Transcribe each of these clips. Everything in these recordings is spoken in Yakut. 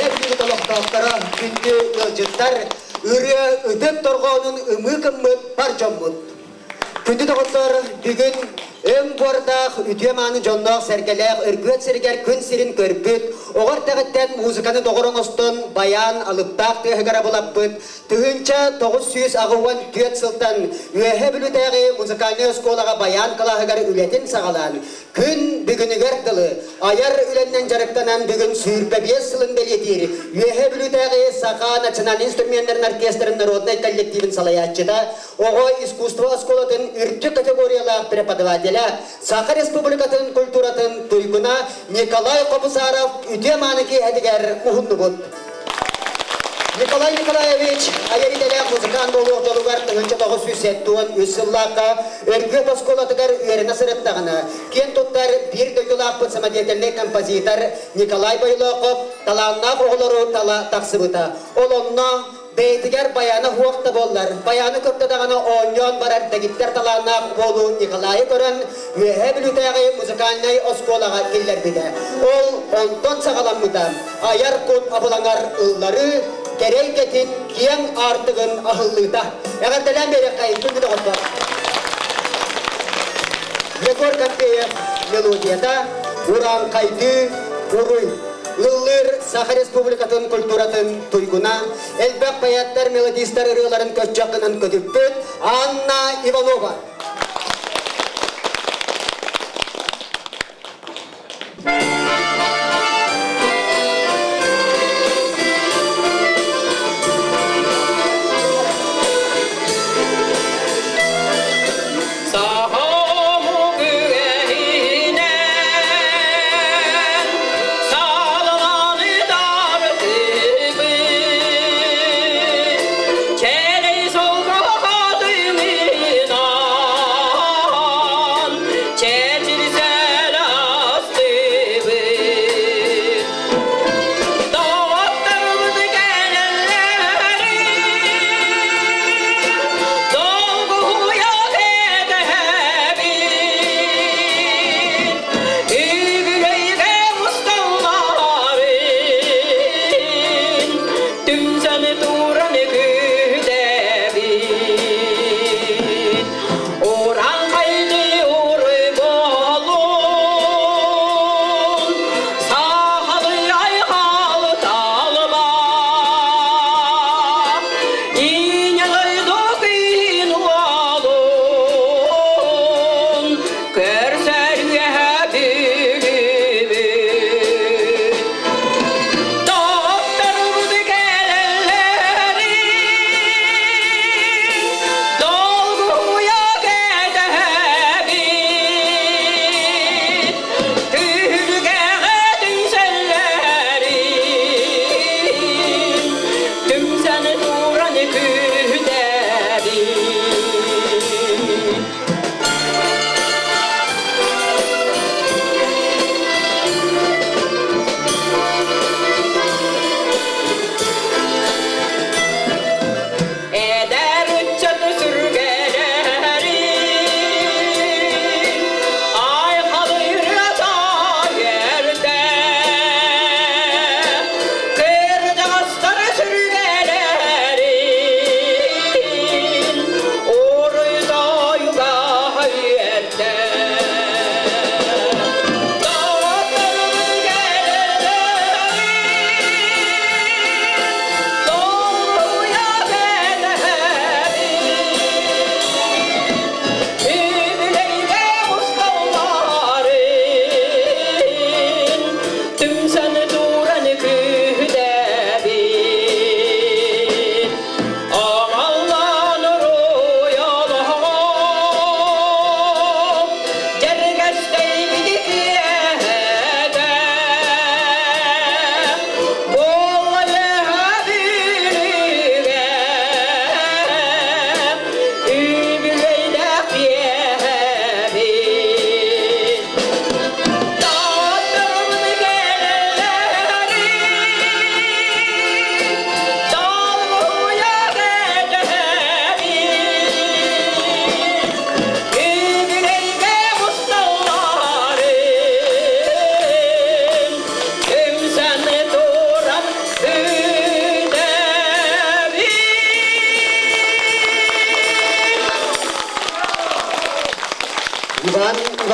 Үөһээ Бүлүүбүт олохтоохторо, күндү ыалдьыттар, ырыа ытык дорҕоонун ымыы гыммыт бар дьоммут. Күндү доҕоттор, бүгүн өҥ буордаах, үтүө-мааны дьонноох-сэргэлээх Өргүөт сиригэр күн сирин көрбүт, оҕо эрдэҕиттэн музыканы доҕор оҥостон байаан алыптаах тыаһыгар абылаппыт 1984 сылтан Үөһээ Бүлүүтээҕи музыкальнай оскуолаҕа байаан кылааһыгар үлэтин саҕалаан, күн бүгүнүгэр дылы айар үлэннэн дьарыктанан бүгүн 25 сылын бэлиэтиир Үөһээ Бүлүүтээҕи Саха национальнай инструменнарын оркестрын народнай коллективын салайааччыта, оҕо искусство оскуолатын үрдүк категориялаах преподавателэ, Саха Республикатын культуратын туйгуна Николай Хобусаров үтүө-мааны киэһэтигэр уһуннубут. Николай Николаевич айар идэлээх музыкант буолуох дьолугар 1973 сыллаахха Өргүөт оскуолатыгар үөрэнэ сырыттаҕына, киэн туттар биир дойдулаахпыт самодеятельнай композитор Николай Бойлоохоп талааннаах оҕолору тала тахсыбыта. Ол онно бэйэтигэр баяна суох да буоллар, баяны кытта даҕаны оонньоон барар дэгиттэр талааннаах уолу Николайы көрөн, Үөһээ Бүлүүтээҕи музыкальнай оскуолаҕа киллэрбитэ. Ол онтон саҕаламмыта айар кут абылаҥар ылларыы, кэрэ эйгэтин киэҥ аартыгын аһыллыыта. Эҕэрдэлээн биэриэххэйин күндү доҕоттор! Егор Капеев мелодията «Урааҥхайдыы уруй» ыллыыр Саха Республикатын культуратын туйгуна, элбэх поэттар, мелодистар ырыаларын көччөх гынан көтүппүт Анна Иванова. Көрсөр үөһэ.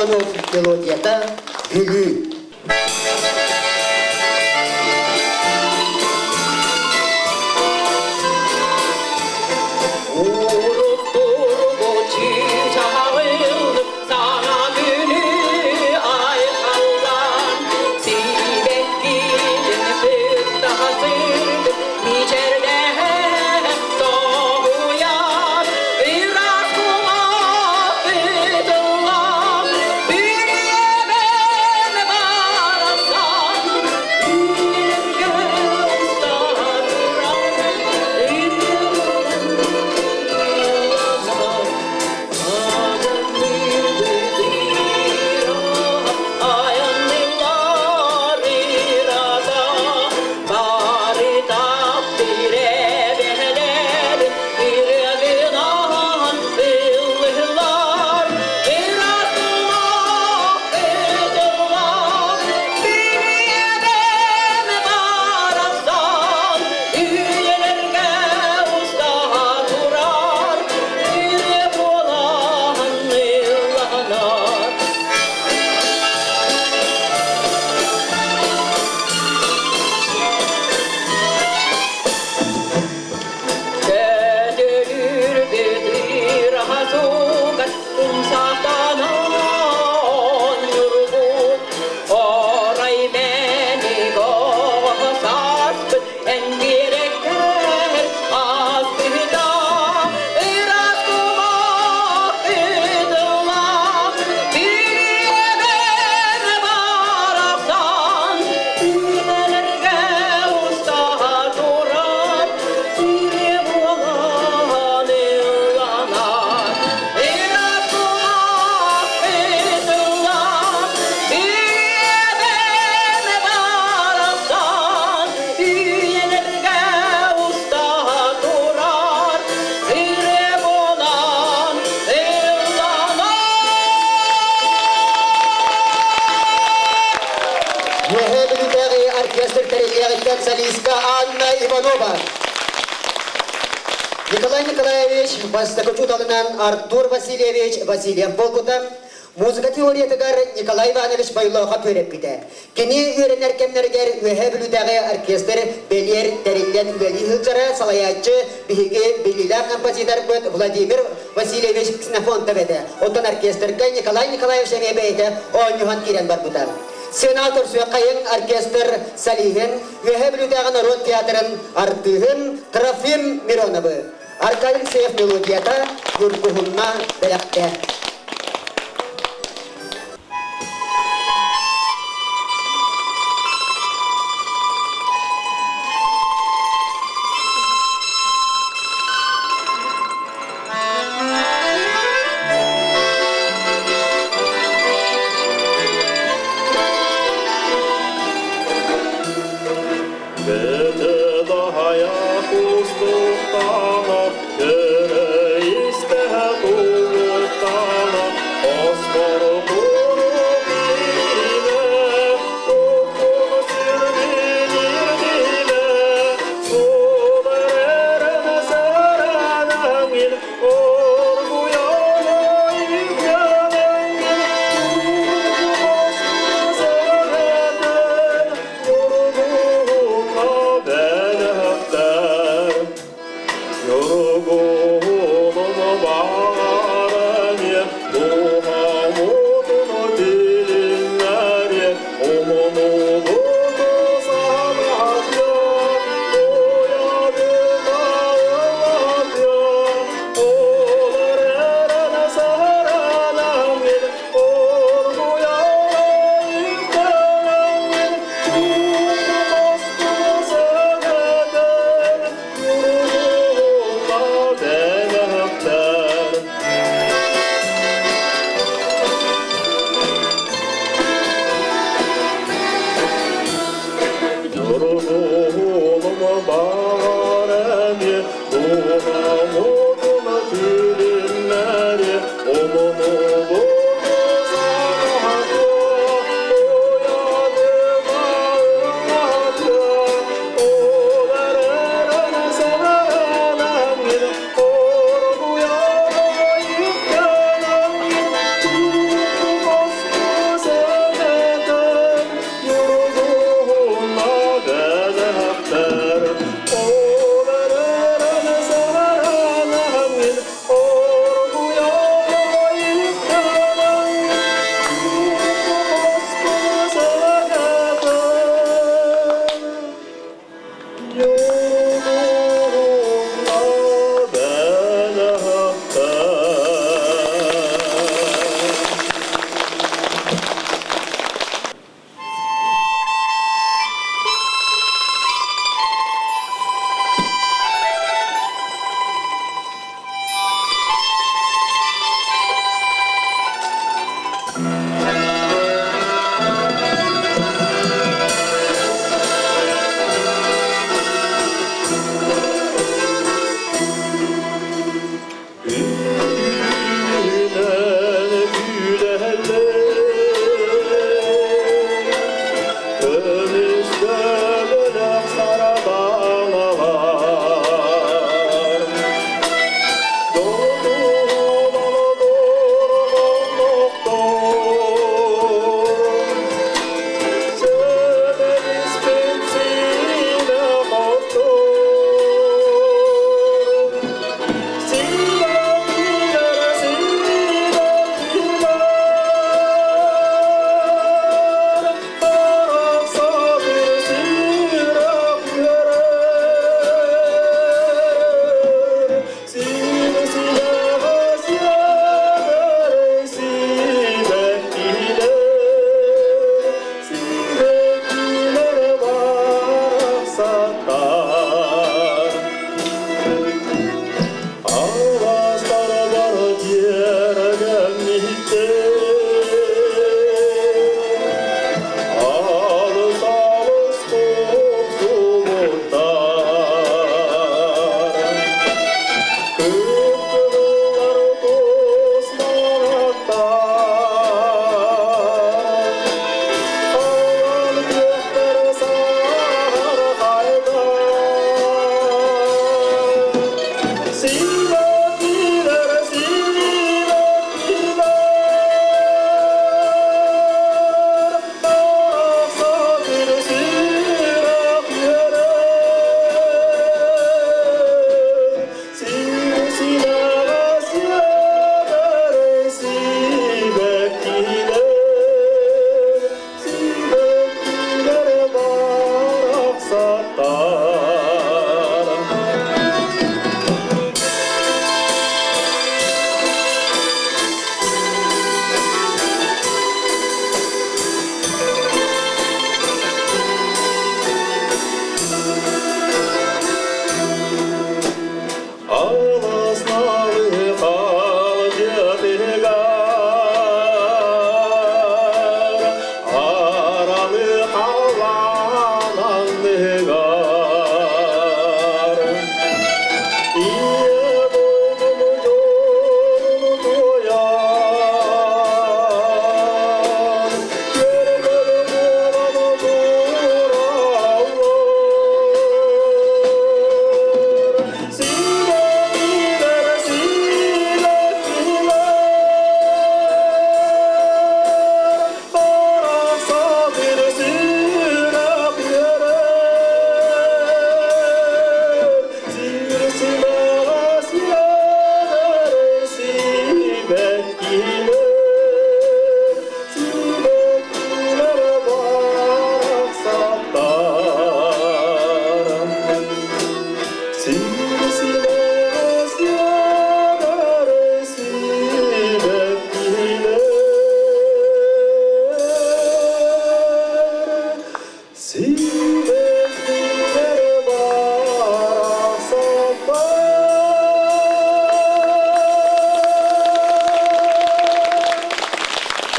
Иванов мелодията Бүлүү. Үөһээ Бүлүүтээҕи оркестр тэриллиэҕиттэн солистка Анна Иванова. Николай Николаевич бастакы учууталынан Артур Васильевич Васильев буолбута. Музыка теориятыгар Николай Иванович Бойлоохоп үөрэппитэ. Кини үөрэнэр кэмнэригэр Үөһээ Бүлүүтээҕи оркестр бэлиэр тэриллэн үлэлии сылдьара салайааччы биһиги биллиилээх композиторбыт Владимир Васильевич Ксенофонтов этэ. Оттон оркестрга Николай Николаевич эмиэ бэйэтэ оонньуһан киирэн барбыта. Сценаҕа көрсүөххэйиҥ оркестр солиһын, Үөһээ Бүлүүтээҕи норуот театрын артыыһын Трофим Мироновы. Аркадий Алексеев мелодията Ньургуһунна бэлэхтэ.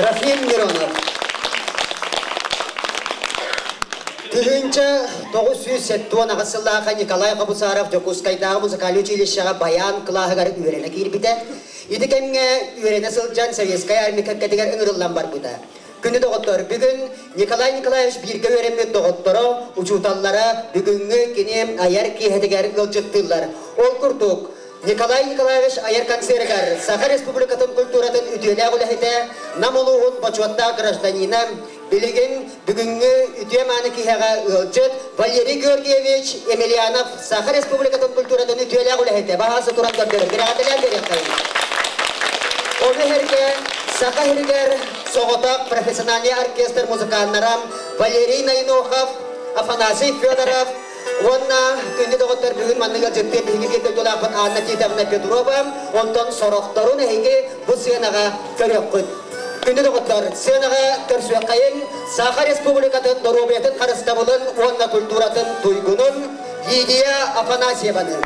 Трофим Миронов. 1978 сыллааҕы Николай Хобусаров Дьокуускайдааҕы музыкальнай училищеҕа баян кылааһыгар үөрэнэ киирбитэ. Ити кэмҥэ үөрэнэ сылдьан Советскай армия кэккэтигэр ыҥырыллан барбыта. Күндү доҕоттор, бүгүн Николай Николаевич бииргэ үөрэммит доҕотторо, учууталлара бүгүҥҥү кини айар киэһэтигэр ыалдьыттыыллар. Ол курдук, Николай Николаевич айар концерыгар Саха Республикатын культуратын үтүөлээх үлэһитэ, Нам улууһун бочуоттаах гражданина, билигин бүгүҥҥү үтүө-мааны киһиэхэ ыалдьыт Валерий Георгиевич Емельянов Саха Республикатын культуратын үтүөлээх үлэһитэ баһаасы туран көрдөрөр бирэҕэтэлээн биэриэххэйин. Ону сэргэ Саха сиригэр соҕотох профессиональный оркестр музыканнара Валерий Найнохов, Афанасий Федоров, Уонна күндү доҕоттор бүгүн маннык ыалдьыттыы биһиги биир дойдулаахпыт Анна Титовна Петрова, онтон сорохторун эһиги бу сыанаҕа көрүөххүт. Күндү доҕоттор, сыанаҕа көрсүөххэйиҥ Саха Республикатын доруобуйатын харыстабылын уонна культуратын туйгунун Лидия Афанасьеваны.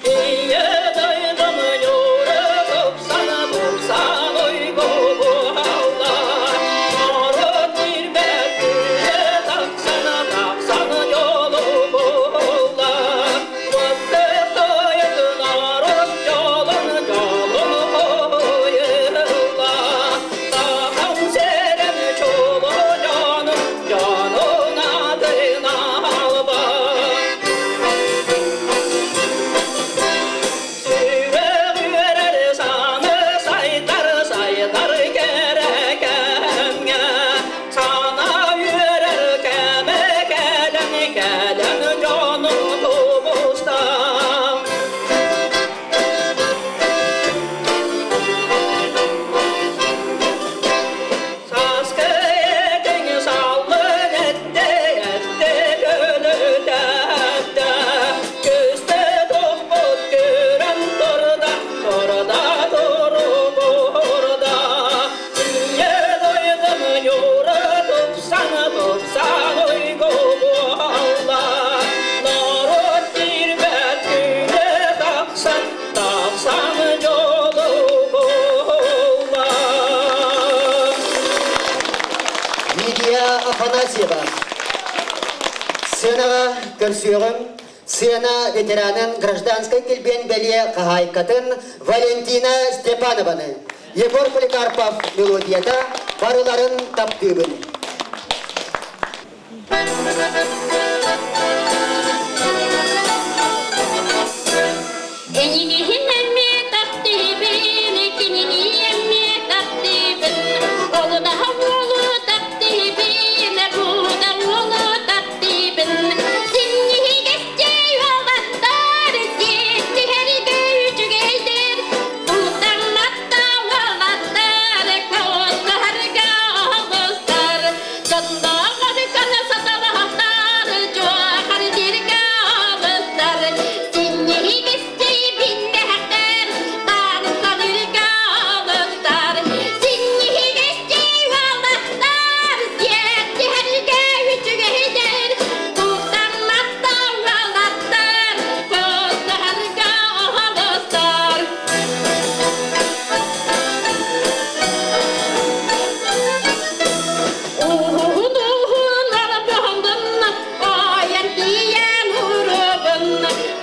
Ийэ дойдум ньуура тупсана тупсан уйгу буолла. Норуот киирбэт күүһэ тахсана тахсан дьолу булла. Уоттуйут норуот дьолун дьолун хоһуйулла. Сахам сирин чулуу дьонун дьонун аатын алба. Сүрэх үөрэр саны сайдар сайдар кэрэ кэмҥэ Сана үөрэр кэмэ кэлэн кэлэн дьонум тубустам. Сааскы этиҥ саллын этте этте өлүтэтте Күстэ тухпут күрэн турда турда туругурда Ийэ дойдум ньуура тупсан тупсан уйгу буолла Норуот киирбэт күнэ тахсан тахсан дьолу булла. Лидия Афанасьева. Сценаҕа көрсүөҕүм сцена ветеранын гражданскай килбиэн бэлиэ хаһаайкатын Валентина Степанованы. Егор Поликарпов мелодията барыларын таптыыбын. Эйигин эмиэ таптыыбын, кинини эмиэ таптыыбын, олудаһа уолу таптыыбын, буда уолу таптыыбын. Синньиһигэсчэй уолаттар, сиэттиһэргэ үчүгэйдэр, кутамматта уолаттар, куоттаһарга оҕустар. Дьоннооҕор кана саталаһахтар, дьуохар диргэ оҕустар. Синньиһигэсчэй биннэһэхтэр, тааныталырга олустар. Синньиһигэсчэй уолаттар, сиэттиһэргэ үчүгэйдэр, куттамматта уолаттар, куттаһарга оҕустар. Уһун-уһун арбаһын ойон тиийэн урубун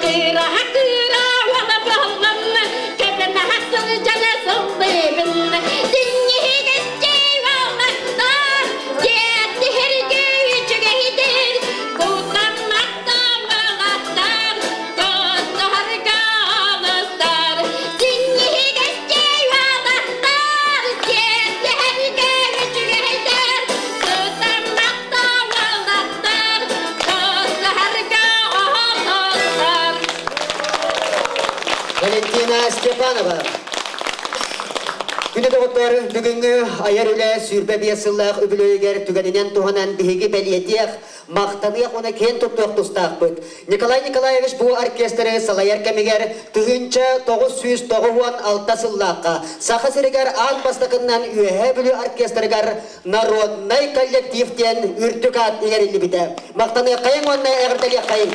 кыыраһа-кыыра уолабаллан кэбинэһэ сылдьан сыллыыбын синньиһигэсчэй уолаттар сиэттиһэргэ үчүгэйдэр кутамматта уолаттар куттаһарга алыстар синньиһигэсчэй уолаттар сиэттиһэргэ үчүгэйдэр кутамматта уолаттар куттаһарга оһоллор. Валентина Степанова. Күнү доҕоттор, бүгүҥҥү айар үлэ 25 сыллаах үбүлүөйүгэр түгэнинэн туһанан биһиги бэлиэтиэх, махтаныах уонна киэн туттуох тустаахпыт. Николай Николаевич бу оркестры салайар кэмигэр 1996 сыллаахха Саха сиригэр аан бастакыннан Үөһээ Бүлүү оркестрыгар народнай коллектив диэн үрдүк аат иҥэриллибитэ. Махтаныаххайыҥ уонна эҕэрдэлиэххэйиҥ!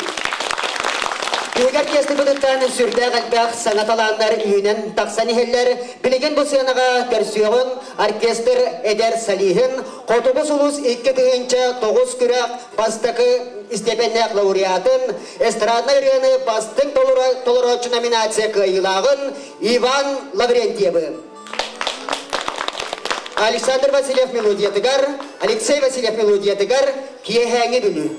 Биһиги оркестрбытыттан сүрдээх элбэх саҥа талааннар үүнэн тахсан иһэллэр. Билигин бу сыанаҕа көрсүөҕүҥ оркестр эдэр солиһын Хотугу сулус 2009 күрэх бастакы истиэпэннээх лауреатын, эстраднай ырыаны бастыҥ толорооччу номинация кыайыылааҕын Иван Лаврентьевы. Александр Васильев мелодиятыгар, Алексей Васильев мелодиятыгар «Киэһээҥи Бүлүү».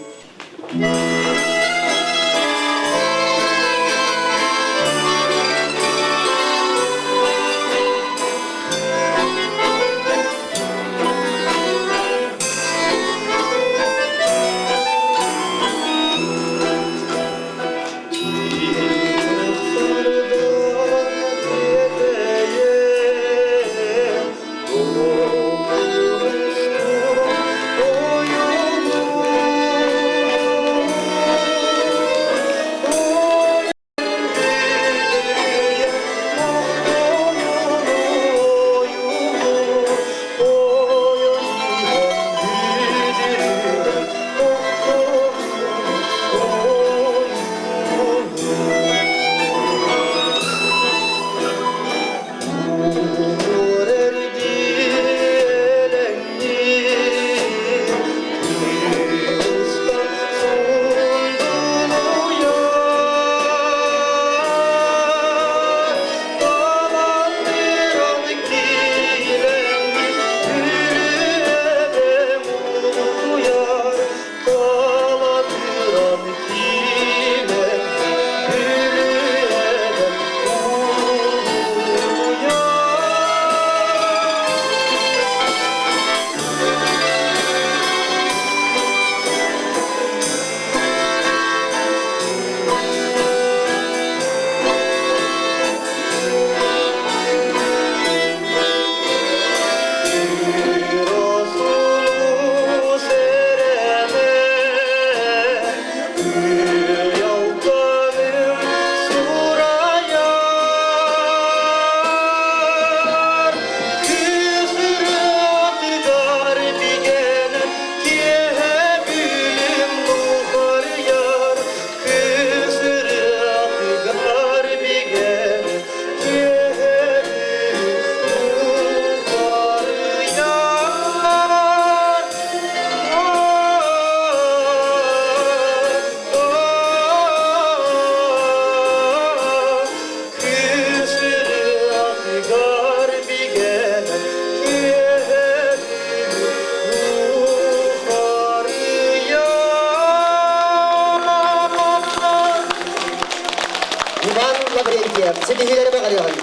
Ситиһиилэри баҕарыаҕыҥ.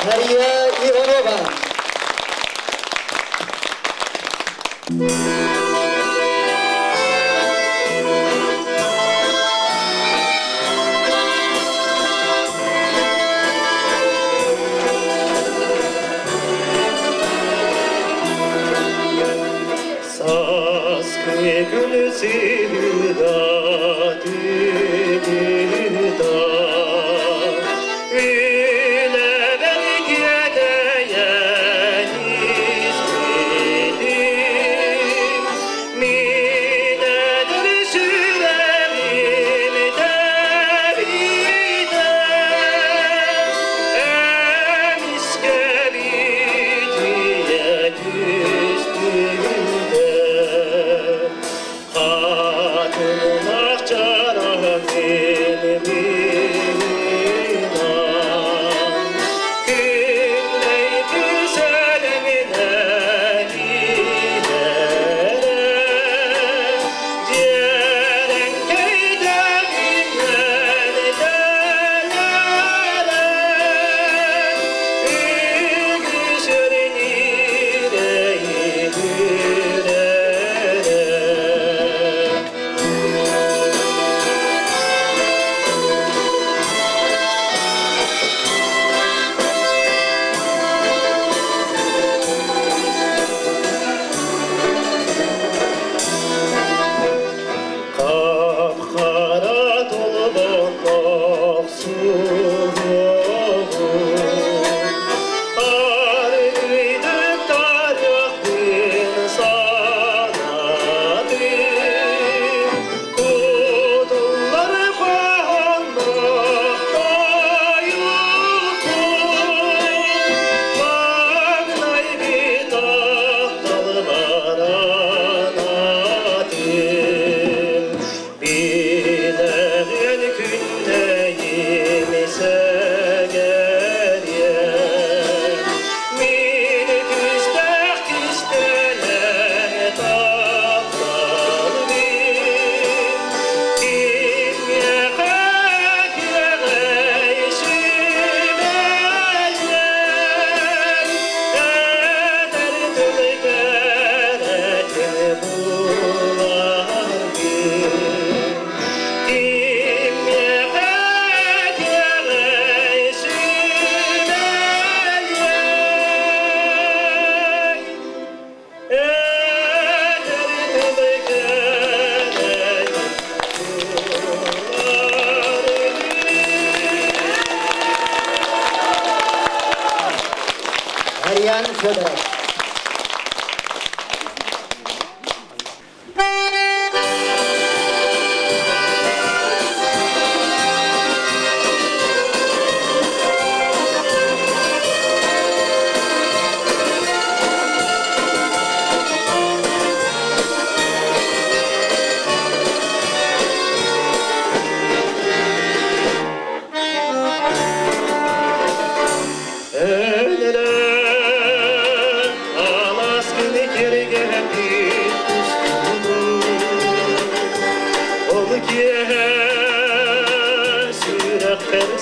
Мария Иванова. Сааскы күн сыыда тыытыыта үлэбэр тиэтэйэн испитим мин эдэр сүрэҕим тэбиитэ эмискэ битийэ түспүтэ. буолуохтара.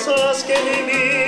Саас кэлимин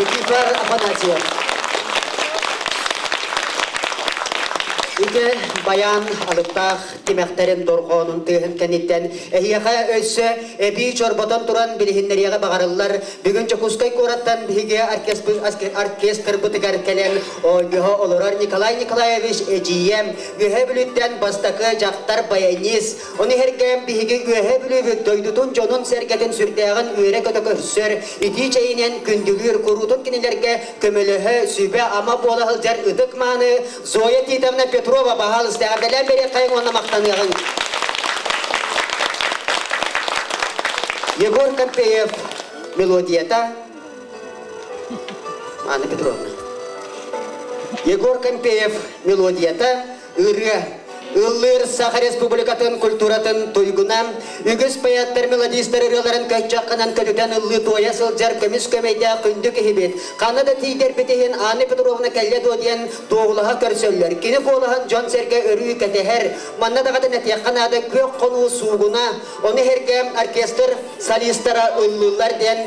Никифор Афанасьев. Ити баян алыптаах тимэхтэрин дорҕоонун тыаһын кэнниттэн эһиэхэ өссө эбии чорботон туран билиһиннэриэҕи баҕарыллар. Бүгүн Дьокуускай куораттан биһиги оркестрбытыгар кэлэн оонньоһо олорор Николай Николаевич эдьиийэ Үөһээ Бүлүүттэн бастакы дьахтар баянист. Ону иһэргэ биһиги Үөһээ Бүлүүбүт дойдутун дьонун-сэргэтин сүрдээҕин үөрэ-көтө көрсөр, итии чэйинэн күндүлүүр, куруутун кинилэргэ көмөлөһө, сүбэ-ама буола сылдьар ытык-мааны Зоя Титовна Петрова баһаалыста эҕэрдэлээн бэриэххэйиҥ уонна махтаныаҕыҥ. Егор Карпеев мелодията Анна Петровна. Егор Кампеев мелодията ырыа Ыллыыр Саха Республикатын культуратын туйгуна, үгүс поэттар, мелодистар ырыаларын көччөххынан көтүтэн ыллыы туойа сылдьар көмүс көмөйдөөх күндү киһибит. Ханна да тиийдэрбит иһин Анна Петровна кэллэ дуо диэн туоһулаһа көрсөллөр. Кини куолаһын дьон-сэргэ өрүү кэтэһэр. Манна даҕатын этиэххэ наада күөх хонуу суугуна, ону иһэргэ оркестр солистара ыллыыллар диэн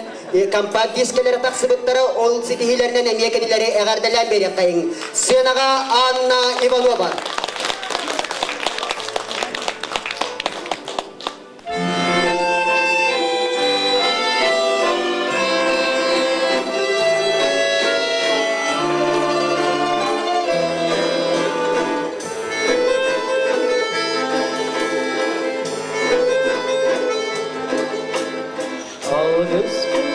компакт-дискэлэрэ тахсыбыттара, ол ситиһиилэринэн эмиэ кинилэри эҕэрдэлээн биэриэххэйиҥ. Сценаҕа Анна Иванова. Алгыс күнү.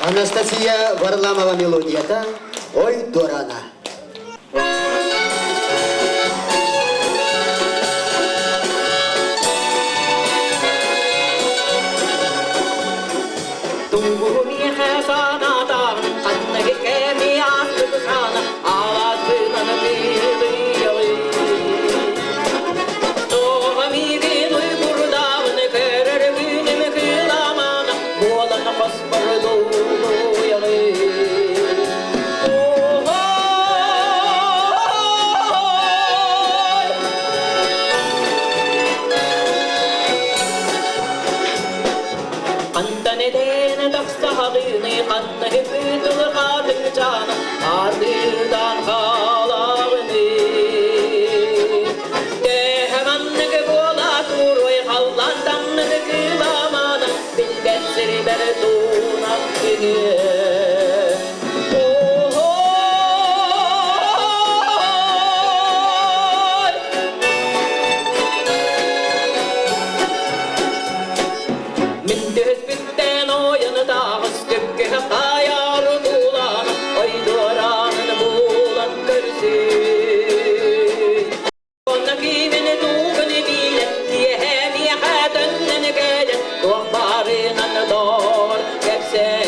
Анастасия Варламова мелодията «Ой, Дорана». Хантан эдээнэ тахсаһалыыны ханна ыытылы хаатыҥчаана ардыыдан хаалаҕыны Тэһэ манныгы буола туруой халлаан таҥныгы кыыламана билбэт сирибэр туунан күнүө Мин түһүспүттэн ойону таҕыс түккүһэ таайары туулаан ойдуораанын булан көрсүй. Онно киимини туугун биилэн киэһэ миэхэ төннөн кэлэн туох баарынан доор кэпсээн.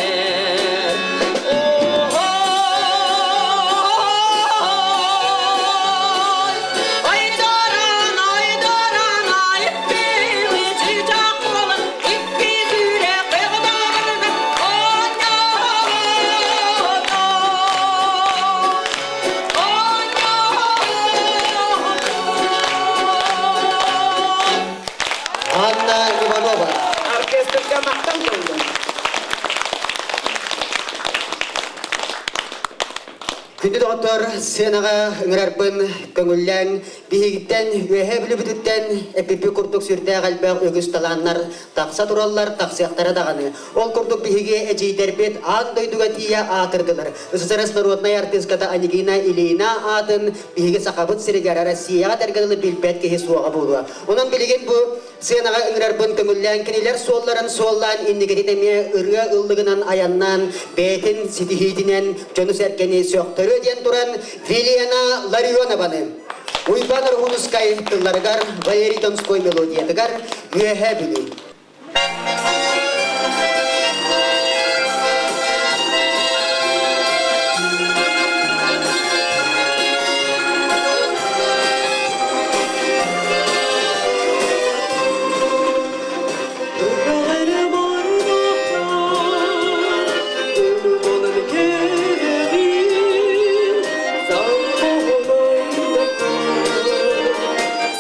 Анна Иванова. Оркестрга махтан болдум. Күндү доҕоттор, сценаҕа ыҥырарбын көҥүллээн, биһигиттэн үөһэ бүлүбүтүттэн эпипи курдук сүрдээх элбэх үгүс талааннар тахса тураллар, тахсыахтара даҕаны. Ол курдук биһиги эдьиийдэрбит аан дойдуга тиийэ аатырдылар. СССР народнай артыыската Анегина Ильина аатын биһиги Сахабыт сиригэр Россияҕа дэргэ билбэт киһи суоҕа буолуо. Онон билигин бу Сыанаҕа ыҥырарбын көҥүллээн кинилэр суолларын суоллаан инникитин эмиэ ырыа ыллыгынан айаннаан бэйэтин ситиһиитинэн дьону-сэргэни сөхтөрүө диэн туран Вилена Ларионованы Уйбаан Аргунускай тылларыгар Валерий Донской мелодиятыгар Үөһээ Бүлүү.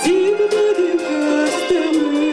Сибдеди көстемі.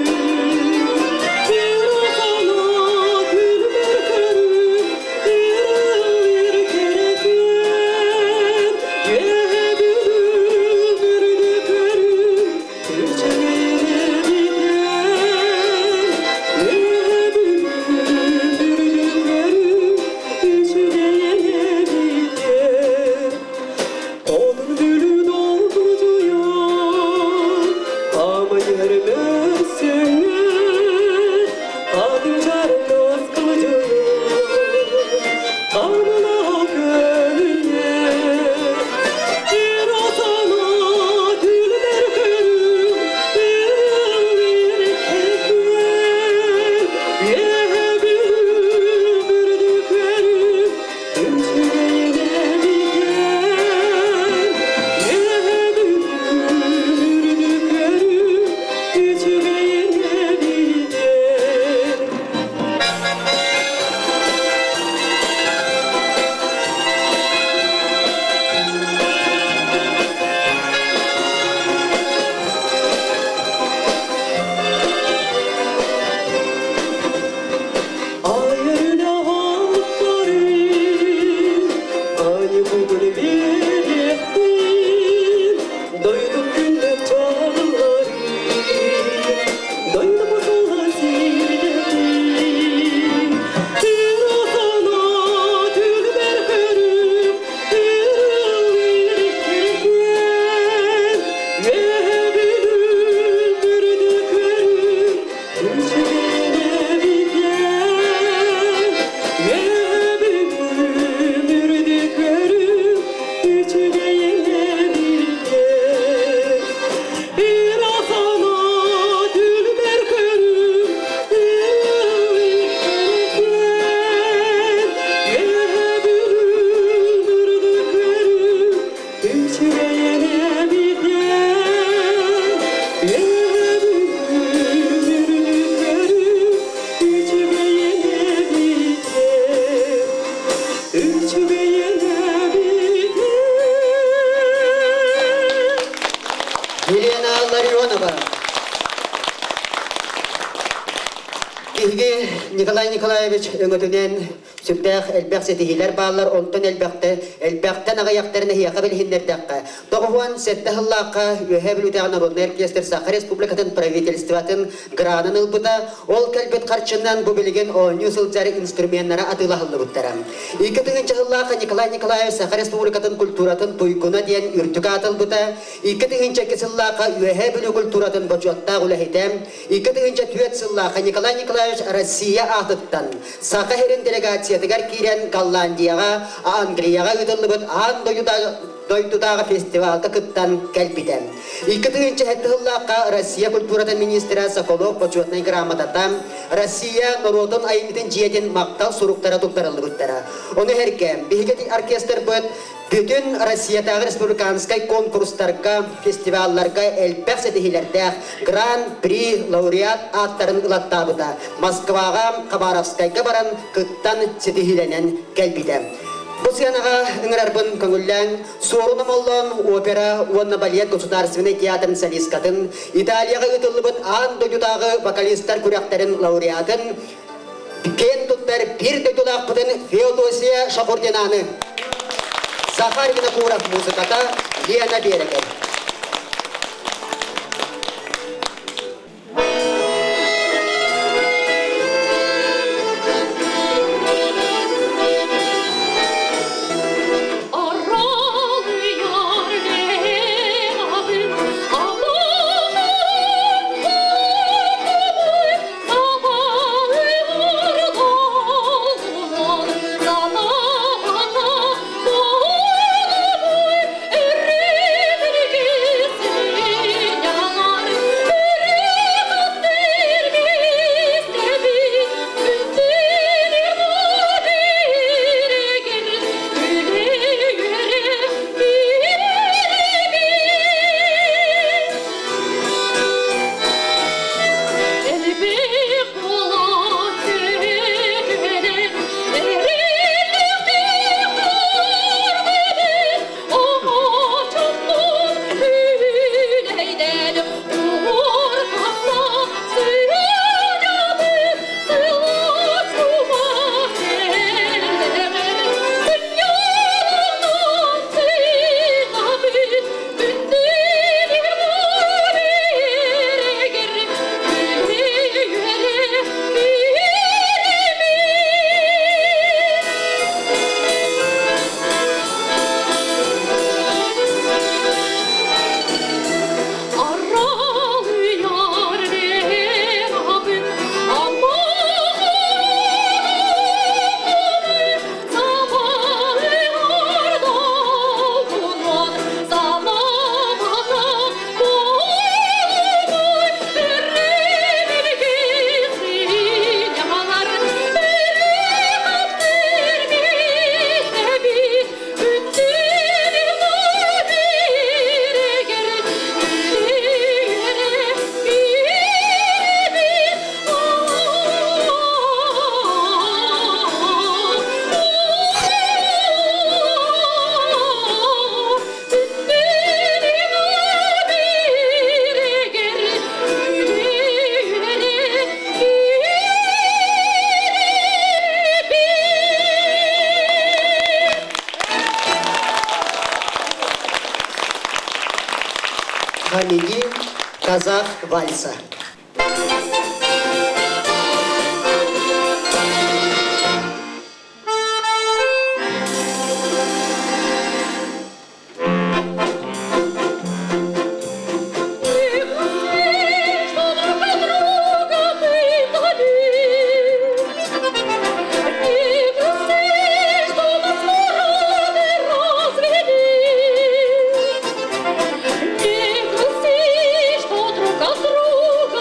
Биһиги Николай Николаевич өҥөтүнэн сүрдээх элбэх ситиһиилэр бааллар, онтон элбэхтэ, элбэхтэн аҕыйахтарын эһиэхэ билиһиннэрдэххэ, 97 сыллаахха Үөһээ Бүлүүтээҕи народнай оркестр Саха Республикатын правительствотын гранын ылбыта, ол кэлбит харчынан бу билигин оонньуу сылдьар инструменнара атыылаһыллыбыттара. 2000 сыллаахха Николай Николаевич Саха Республикатын культуратын туйгуна диэн үрдүк аат ылбыта, 2002 сыллаахха Үөһээ Бүлүү культуратын бочуоттаах үлэһитэ, 2004 сыллаахха Николай Николаевич Россия аатыттан Саха сирин делегациятыгар киирэн Голландияҕа, Англияҕа ыытыллыбыт аан дойдутааҕы фестивалга кыттан кэлбитэ. 2007 сыллаахха Россия культуратын министрэ Соколов бочуотунай грамотата, Россия норуотун айымньытын дьиэтин махтал суруктара туттарыллыбыттара. Ону сэргэ биһиги оркестрбыт Бүтүн Россиятааҕы республиканскай конкурстарга, фестивалларга элбэх ситиһиилэрдээх Гран-при лауреат ааттарын ылаттаабыта. Москваҕа, Хабаровскайга баран кыттан ситиһиилэнэн кэлбитэ. Бу сыанаҕа ыҥырарбын көҥүллээн, Суорун Омоллоон опера уонна балет государственнай театрын солисткатын, Италияҕа ыытыллыбыт аан дойдутааҕы вокалистар күрэхтэрин лауреатын, киэн туттар биир дойдулаахпытын Феодосия Шахурдинаны. Захар Винокуров музыката Лена Берегер. Хамиди казах вальса. Не грусти, что друг от друга.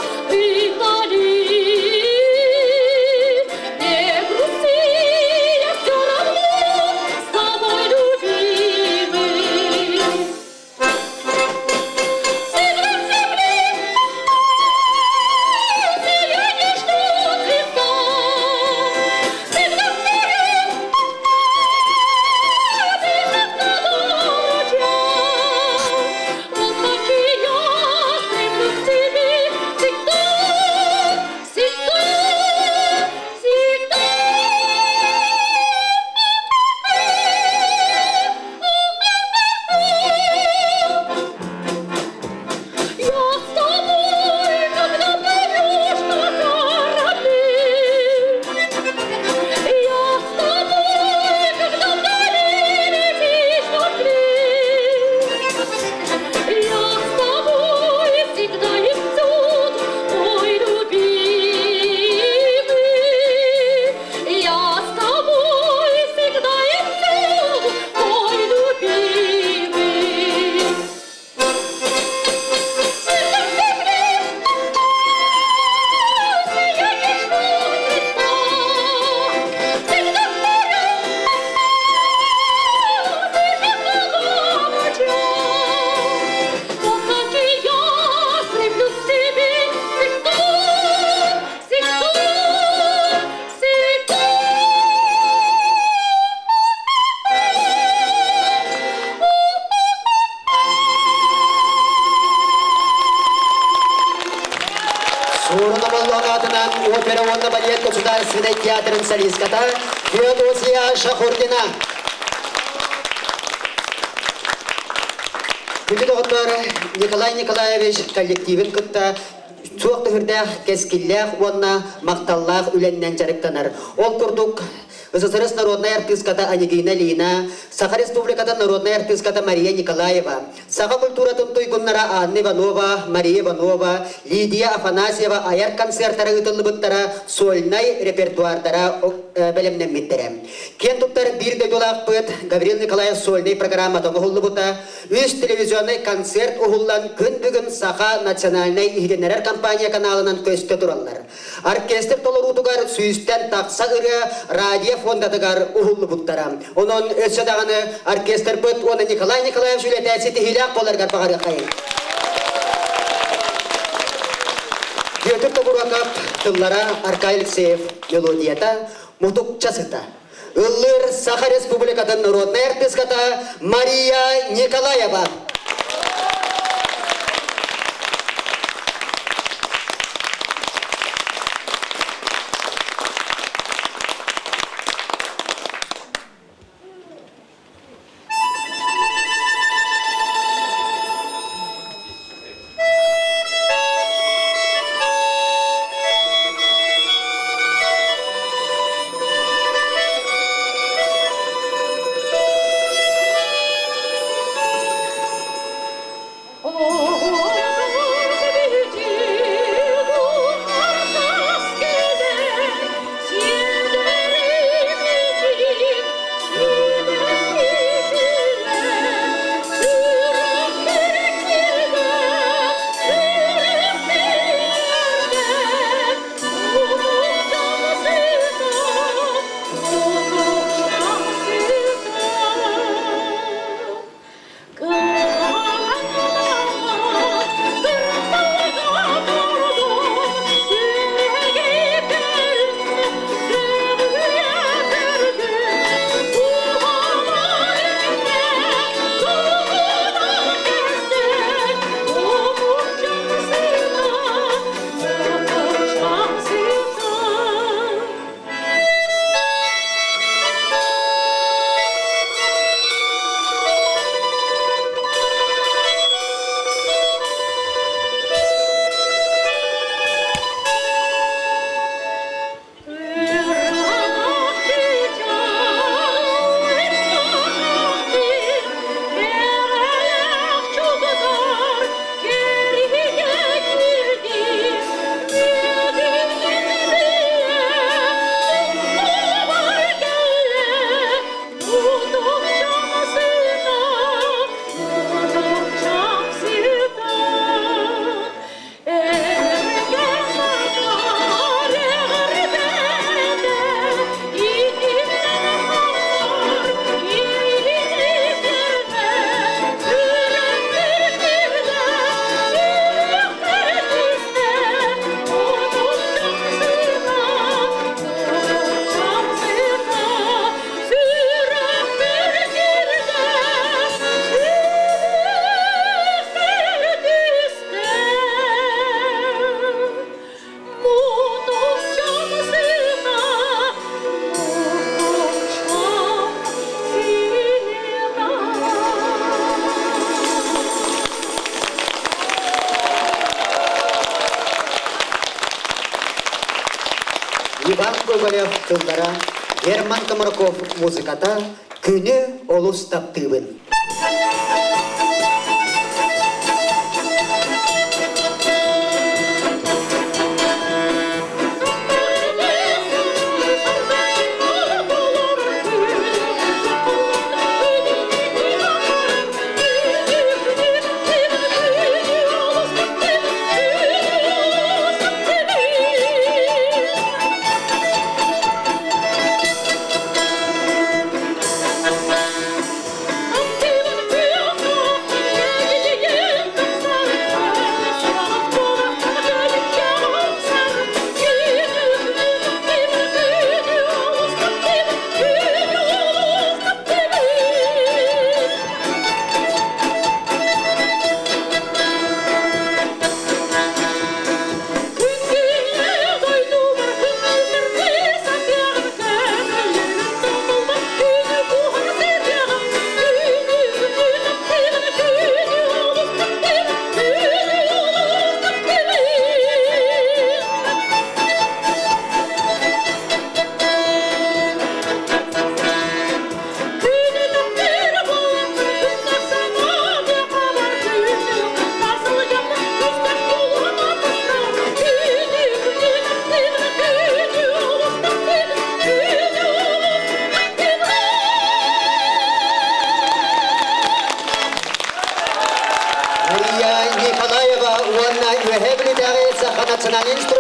Суорун Омоллоон аатынан опера уонна балет государственнай театрын солистката Феодосия Шахурдина. Күндү доҕоттор, Николай Николаевич коллективин кытта суох төһүрдээх, кэскиллээх уонна махталлаах үлэннэн дьарыктанар. Ол курдук, СССР народнай артыыската Анегина Лина, Саха Республикатын народнай артыыската Мария Николаева, Саха культуратын туйгуннара Анна Иванова, Мария Иванова, Лидия Афанасьева айар концертара ыытыллыбыттара, сольнай репертуардара бэлэмнэммиттэрэ. Киэн туттар биир дойдулаахпыт Гаврил Николаев сольнай программата оҥоһуллубута, үс телевизионнай концерт уһуллан күн бүгүн Саха национальнай иһитиннэрэр компания каналынан көстө тураллар. Оркестр толоруутугар сүүстэн тахса ырыа радио фондатыгар уһуллубуттара. Онон өссө даҕаны оркестрбыт уонна Николай Николаевич үлэтэ ситиһиилээх буоларыгар баҕарыаххайыҥ. Бүөтүр Тобуруокап тыллара Аркадий Алексеев мелодията мутукча сыта. Ыллыыр Саха Республикатын народнай артыыската Мария Николаева. Иван Гоголев тыллара, Герман Комарков музыката Күнү олус таптыыбын.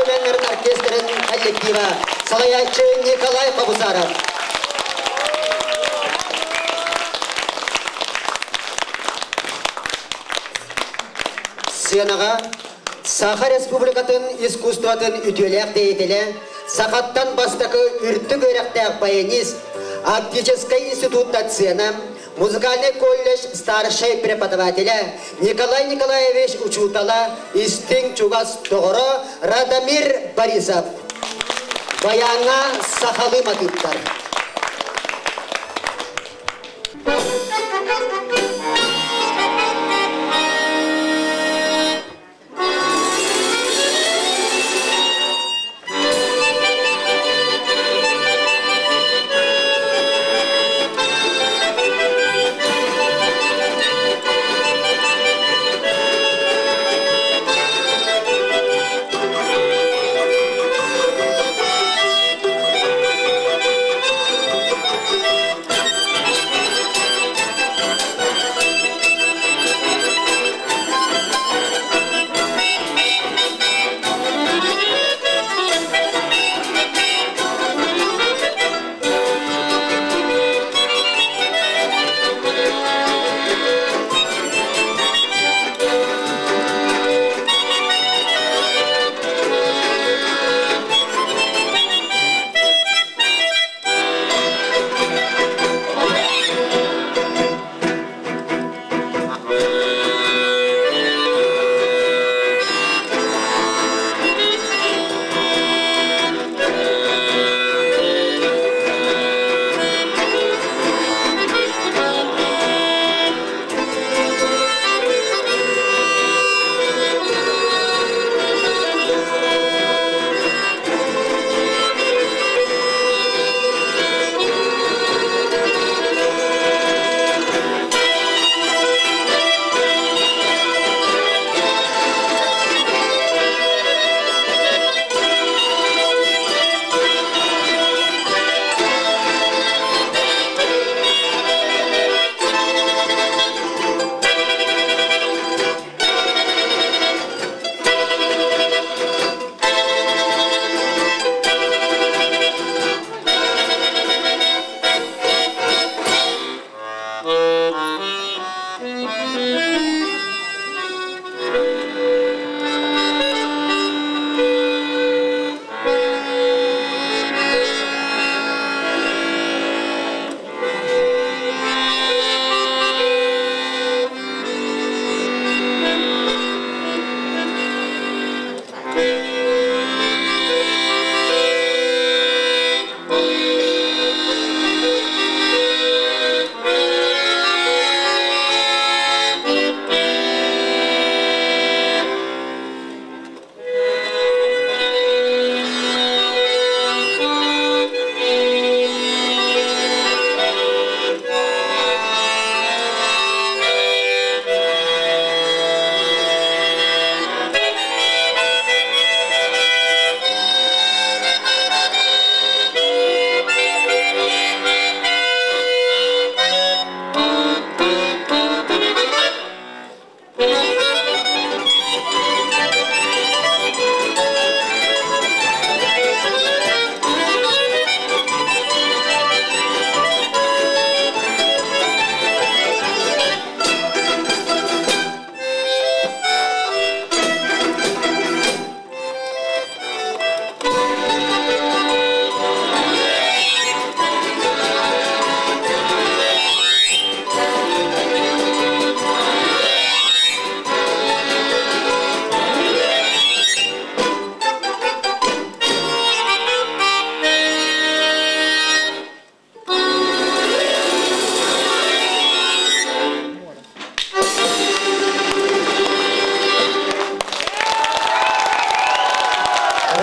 инструменнарын оркестрын коллектива, салайааччы Николай Хобусаров. Сценаҕа Саха Республикатын искусствотын үтүөлээх деятелэ, сахаттан бастакы үрдүк үөрэхтээх баянист, Арктическай институт доцена, музыкальный колледж старшай преподавателэ Николай Николаевич учуутала, истиҥ чугас доҕоро Радомир Борисов. Баяҥҥа сахалыы матыыптар.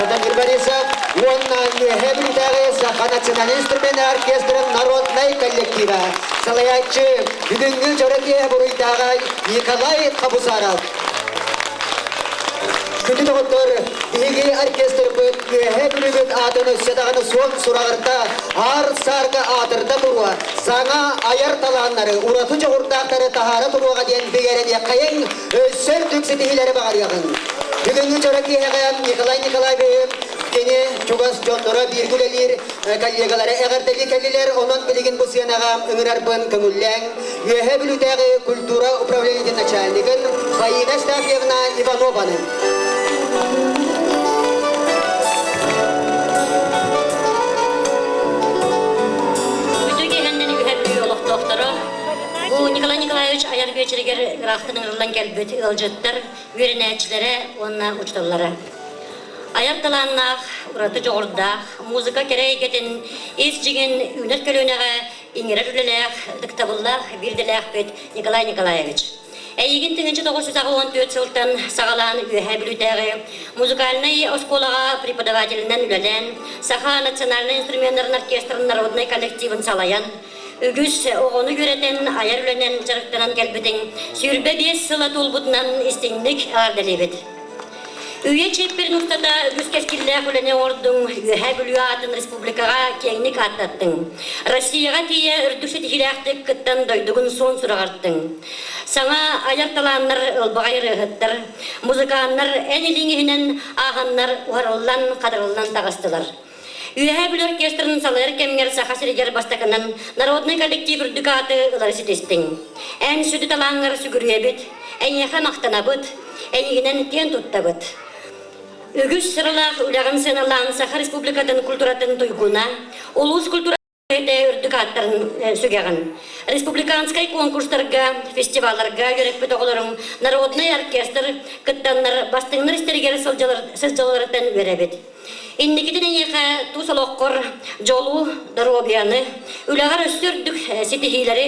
Радомир Борисов уонна Үөһээ Бүлүүтээҕи Саха национальнай инструмент оркестрын народнай коллектива салайааччы бүгүҥҥү дьоро киэһэ буруйдааҕа Николай Хабусаров. Күндү доҕоттор, биһиги оркестрбыт Үөһээ Бүлүүбүт аатын өссө даҕаны суон сураҕырда, аар-саарга аатырда туруо, саҥа айар талааннары, ураты дьоҕурдаахтары таһаара туруоҕа диэн бигэрэниэххэйиҥ, өссө үрдүк ситиһиилэри баҕарыаҕыҥ. Бүгүҥҥү дьоро киэһэҕэ Николай Николаевиһы кини чугас дьонноро бииргэ үлэлиир коллегалара эҕэрдэлии кэллилэр. Онон билигин бу сыанаҕа ыҥырарбын көҥүллээҥ. Үөһээ Бүлүүтээҕи культура управлениетын начальнигын Фаина Стафьевна Иванованы. Үтүө киэһэннэн үһэ Бүлүү олохтоохторо бу Николай Николаевич айар биэчэригэр ыраахтан ыҥырыллан кэлбит ыалдьыттар, үөрэнээччилэрэ уонна учууталлара. Айар талааннаах, ураты дьоҕурдаах, музыка кэрэ эйгэтин ис дьиҥин үүнэр көлүөнэҕэ иҥэрэр үлэлээх, ытыктабыллаах биир идэлээхпит Николай Николаевич. Эйигин 1994 сылтан саҕалаан Үөһээ Бүлүүтээҕи музыкальнай оскуолаҕа преподавателинэн үлэлээн, саха национальнай инструменнарын оркестрын народнай коллективын салайан, үгүс оҕону үөрэтэн, айар үлэнэн дьарыктанан кэлбитиҥ 25 сыла туолбутунан истиҥник эҕэрдэлиибит. Үйэ чиэппэрин устата үгүс кэскиллээх үлэни оҥордуҥ, Үөһээ Бүлүү аатын республикаҕа киэҥник ааттаттыҥ. Россияҕа тиийэ үрдүк ситиһиилээхтик кыттан дойдугун суон сураҕыртыҥ. Саҥа айар талааннар, ылбаҕай ырыаһыттар, музыканнар эн илииҥ иһинэн ааһаннар уһарыллан, хатарыллан таҕыстылар. Үөһээ Бүлүү оркестрын салайар кэмҥэр Саха сиригэр бастакынан народнай коллектив үрдүк ааты ылары ситистиҥ. Эн сүдү талааҥҥар сүгүрүйэбит, эйиэхэ махтанабыт, эйигинэн киэн туттабыт. Үгүс сыралаах үлэҕин сыаналаан Саха Республикатын культуратын туйгуна, улуус культура үрдүк ааттарын сүгэҕин. Республиканскай конкурстарга, фестивалларга үөрэппит оҕолоруҥ народнай оркестр кыттаннар бастыҥнар истэригэр сылдьалларыттан үөрэбит. Инникитин эйиэхэ тус олоххор дьолу, доруобуйаны, үлэҕэр өссө үрдүк ситиһиилэри,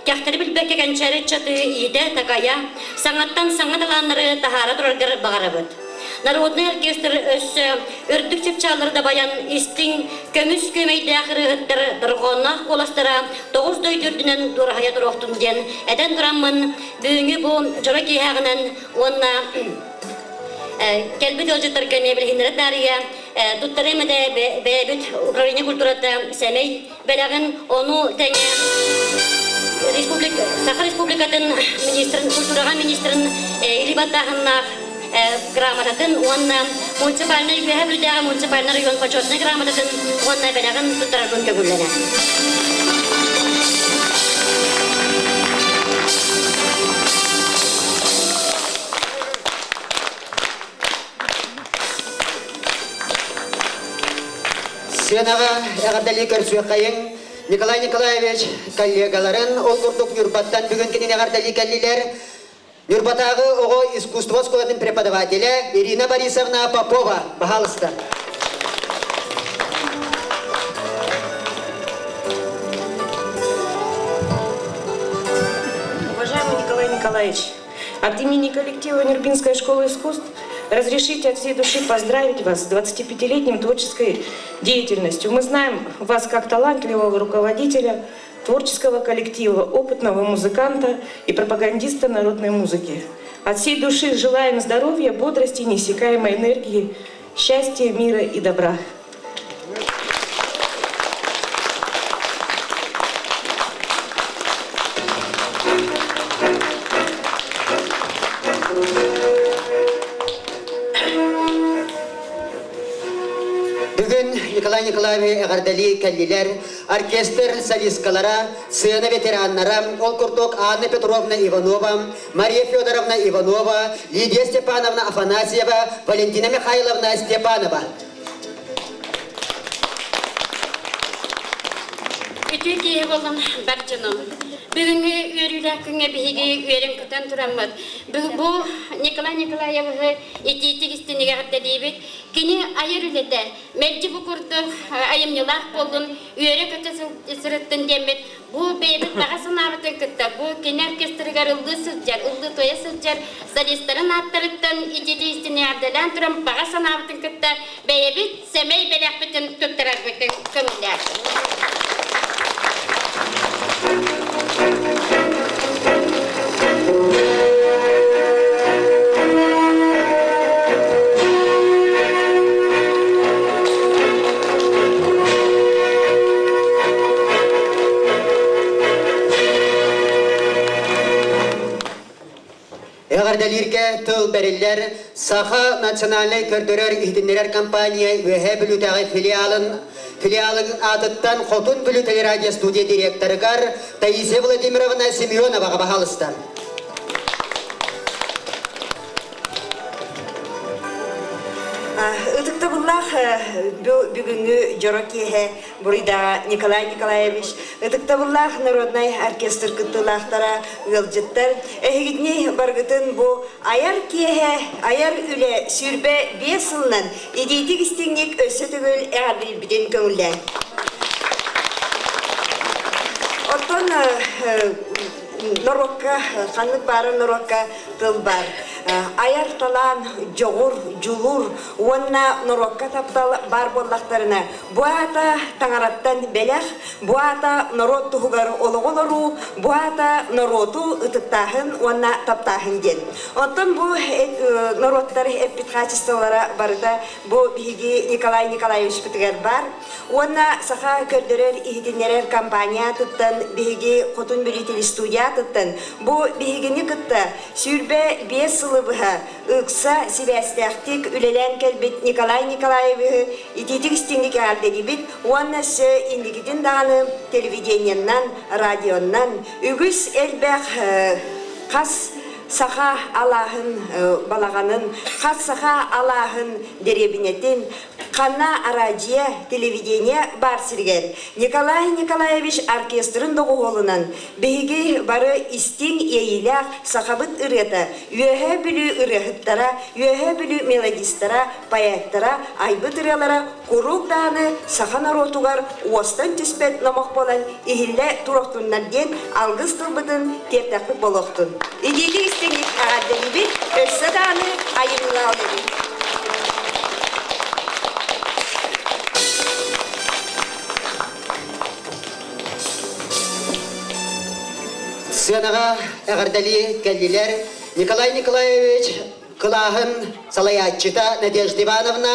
кэхтэри билбэккэ кэнчээри ыччаты иитэ-такайа, саҥаттан саҥа талааннары таһаара тураргар баҕарабыт. Народнай оркестр өссө үрдүк чыпчааллары дабайан истиҥ, көмүс күөмэйдээх ырыаһыттар дорҕоонноох куоластара тоҕус дойду үрдүнэн дуораһыйа туруохтун диэн этэн тураммын, бүгүҥҥү бу дьоро киэһээҕинэн уонна Кэлбит ыалдьыттарга эмиэ билиһиннэрэ таарыйа туттарыам этэ бэйэбит управление культурата сэмэй бэлэҕин, ону тэҥэ Саха Республикатын министрин, культураҕа министрин илии баттааһыннаах грамотатын уонна муниципальнай Үөһээ Бүлүүтээҕи муниципальнай район почетнай грамотатын уонна бэлэҕин туттарарбын көҥүллэнэ. Сыанаҕа эҕэрдэлии көрсүөххэйиҥ Николай Николаевич коллегаларын ол курдук Ньурбаттан бүгүн кинини эҕэрдэлии кэллилэр. Ньурбатааҕы оҕо искусство оскуолатын преподавателэ Ирина Борисовна Попова, пожалуйста. Уважаемый Николай Николаевич, От имени коллектива Нюрбинской школы искусств разрешите от всей души поздравить вас с 25-летним творческой деятельностью. Мы знаем вас как талантливого руководителя творческого коллектива, опытного музыканта и пропагандиста народной музыки. От всей души желаем здоровья, бодрости, неиссякаемой энергии, счастья, мира и добра. Бүгүн Николай Николаевич эҕэрдэлии кэллилэр. Оркестр солисткалара, сцена ветераннара, ол курдук Анна Петровна Иванова, Мария Федоровна Иванова, Лидия Степановна Афанасьева, Валентина Михайловна Степанова. Үтүө киһи буолан бар дьонум. Бүгүҥҥү үөрүүлээх күҥҥэ биһиги үөрэн-көтөн тураммыт. Бу Николай Николаевиһы итиитик истиҥник эҕэрдэлиибит. Кини айар үлэтэ мэлдьи бу курдук айымньылаах буоллун, үөрэ-көтө сырыттын диэммит Бу бэйэбит баҕа санаабытын кытта бу кини оркестрыгар ыллыы сылдьар, ыллыы-туойа сылдьар солистарын ааттарыттан итиитэ эҕэрдэлээн туран баҕа санаабытын кытта бэйэбит сэмэй бэлэхпитин туттарарбытын көҥүллээтим. Эҕэрдэлииргэ тыл бэриллэр. Саха национальнай көрдөрөр иһитиннэрэр компания Үөһээ Бүлүүтээҕи филиалын филиалын аатыттан Хотун Бүлүү телерадиостудия директорыгар Таисия Владимировна Семеноваҕа баһаалыста. Ытыктабыллаах бүгүҥҥү дьоро киэһэ буруйдааҕа Николай Николаевич, ытыктабыллаах народнай оркестр кыттыылаахтара, ыалдьыттар, эһигитини барыгытын бу айар киэһэ, айар үлэ 25 сылынан итиитик истиҥник өссө төгүл эҕэрдэлиирбитин көҥүллээн. Оттон норуокка, ханнык баара норуокка тыл баар. Айар талаан, дьоҕур, дьулуур уонна норуокка таптал баар буоллахтарына, бу аата таҥараттан бэлэх, бу аата норуот туһугар олоҕу олоруу, бу аата норуоту ытыктааһын уонна таптааһын диэн. Оттон бу норуоттар эппит хаачыстыбалара барыта бу биһиги Николай Николаевичпытыгар баар. Уонна саха көрдөрөр-иһитиннэрэр компания аатыттан биһиги Хотун Бүлүү телестудия аатыттан бу биһигини кытта 25 сылы быһа ыкса сибээстээхтик үлэлээн кэлбит Николай Николаевиһы итиитик истиҥник эҕэрдэлиибит уонна өссө инникитин даҕаны телевидениеннан, радионнан үгүс элбэх хас саха алааһын балаҕанын, хас саха алааһын дэриэбинэтин Ханна араадьыйа, телевидение баар сиригэр Николай Николаевич оркестрын доҕуһуолунан биһиги бары истиҥ иэйиилээх сахабыт ырыата, Үөһээ Бүлүү ырыаһыттара, Үөһээ Бүлүү мелодистара, поэттара айбыт ырыалара куруук даҕаны саха норуотугар уостан түспэт номох буолан иһиллэ туруохтуннар диэн алгыс тылбытын тиэртэхпит буолуохтун. Итиитик истиҥник эҕэрдэлиибит, өссө даҕаны айымньылаах үлэбит. Сыанаҕа эҕэрдэлии кэллилэр Николай Николаевич кылааһын салайааччыта Надежда Ивановна,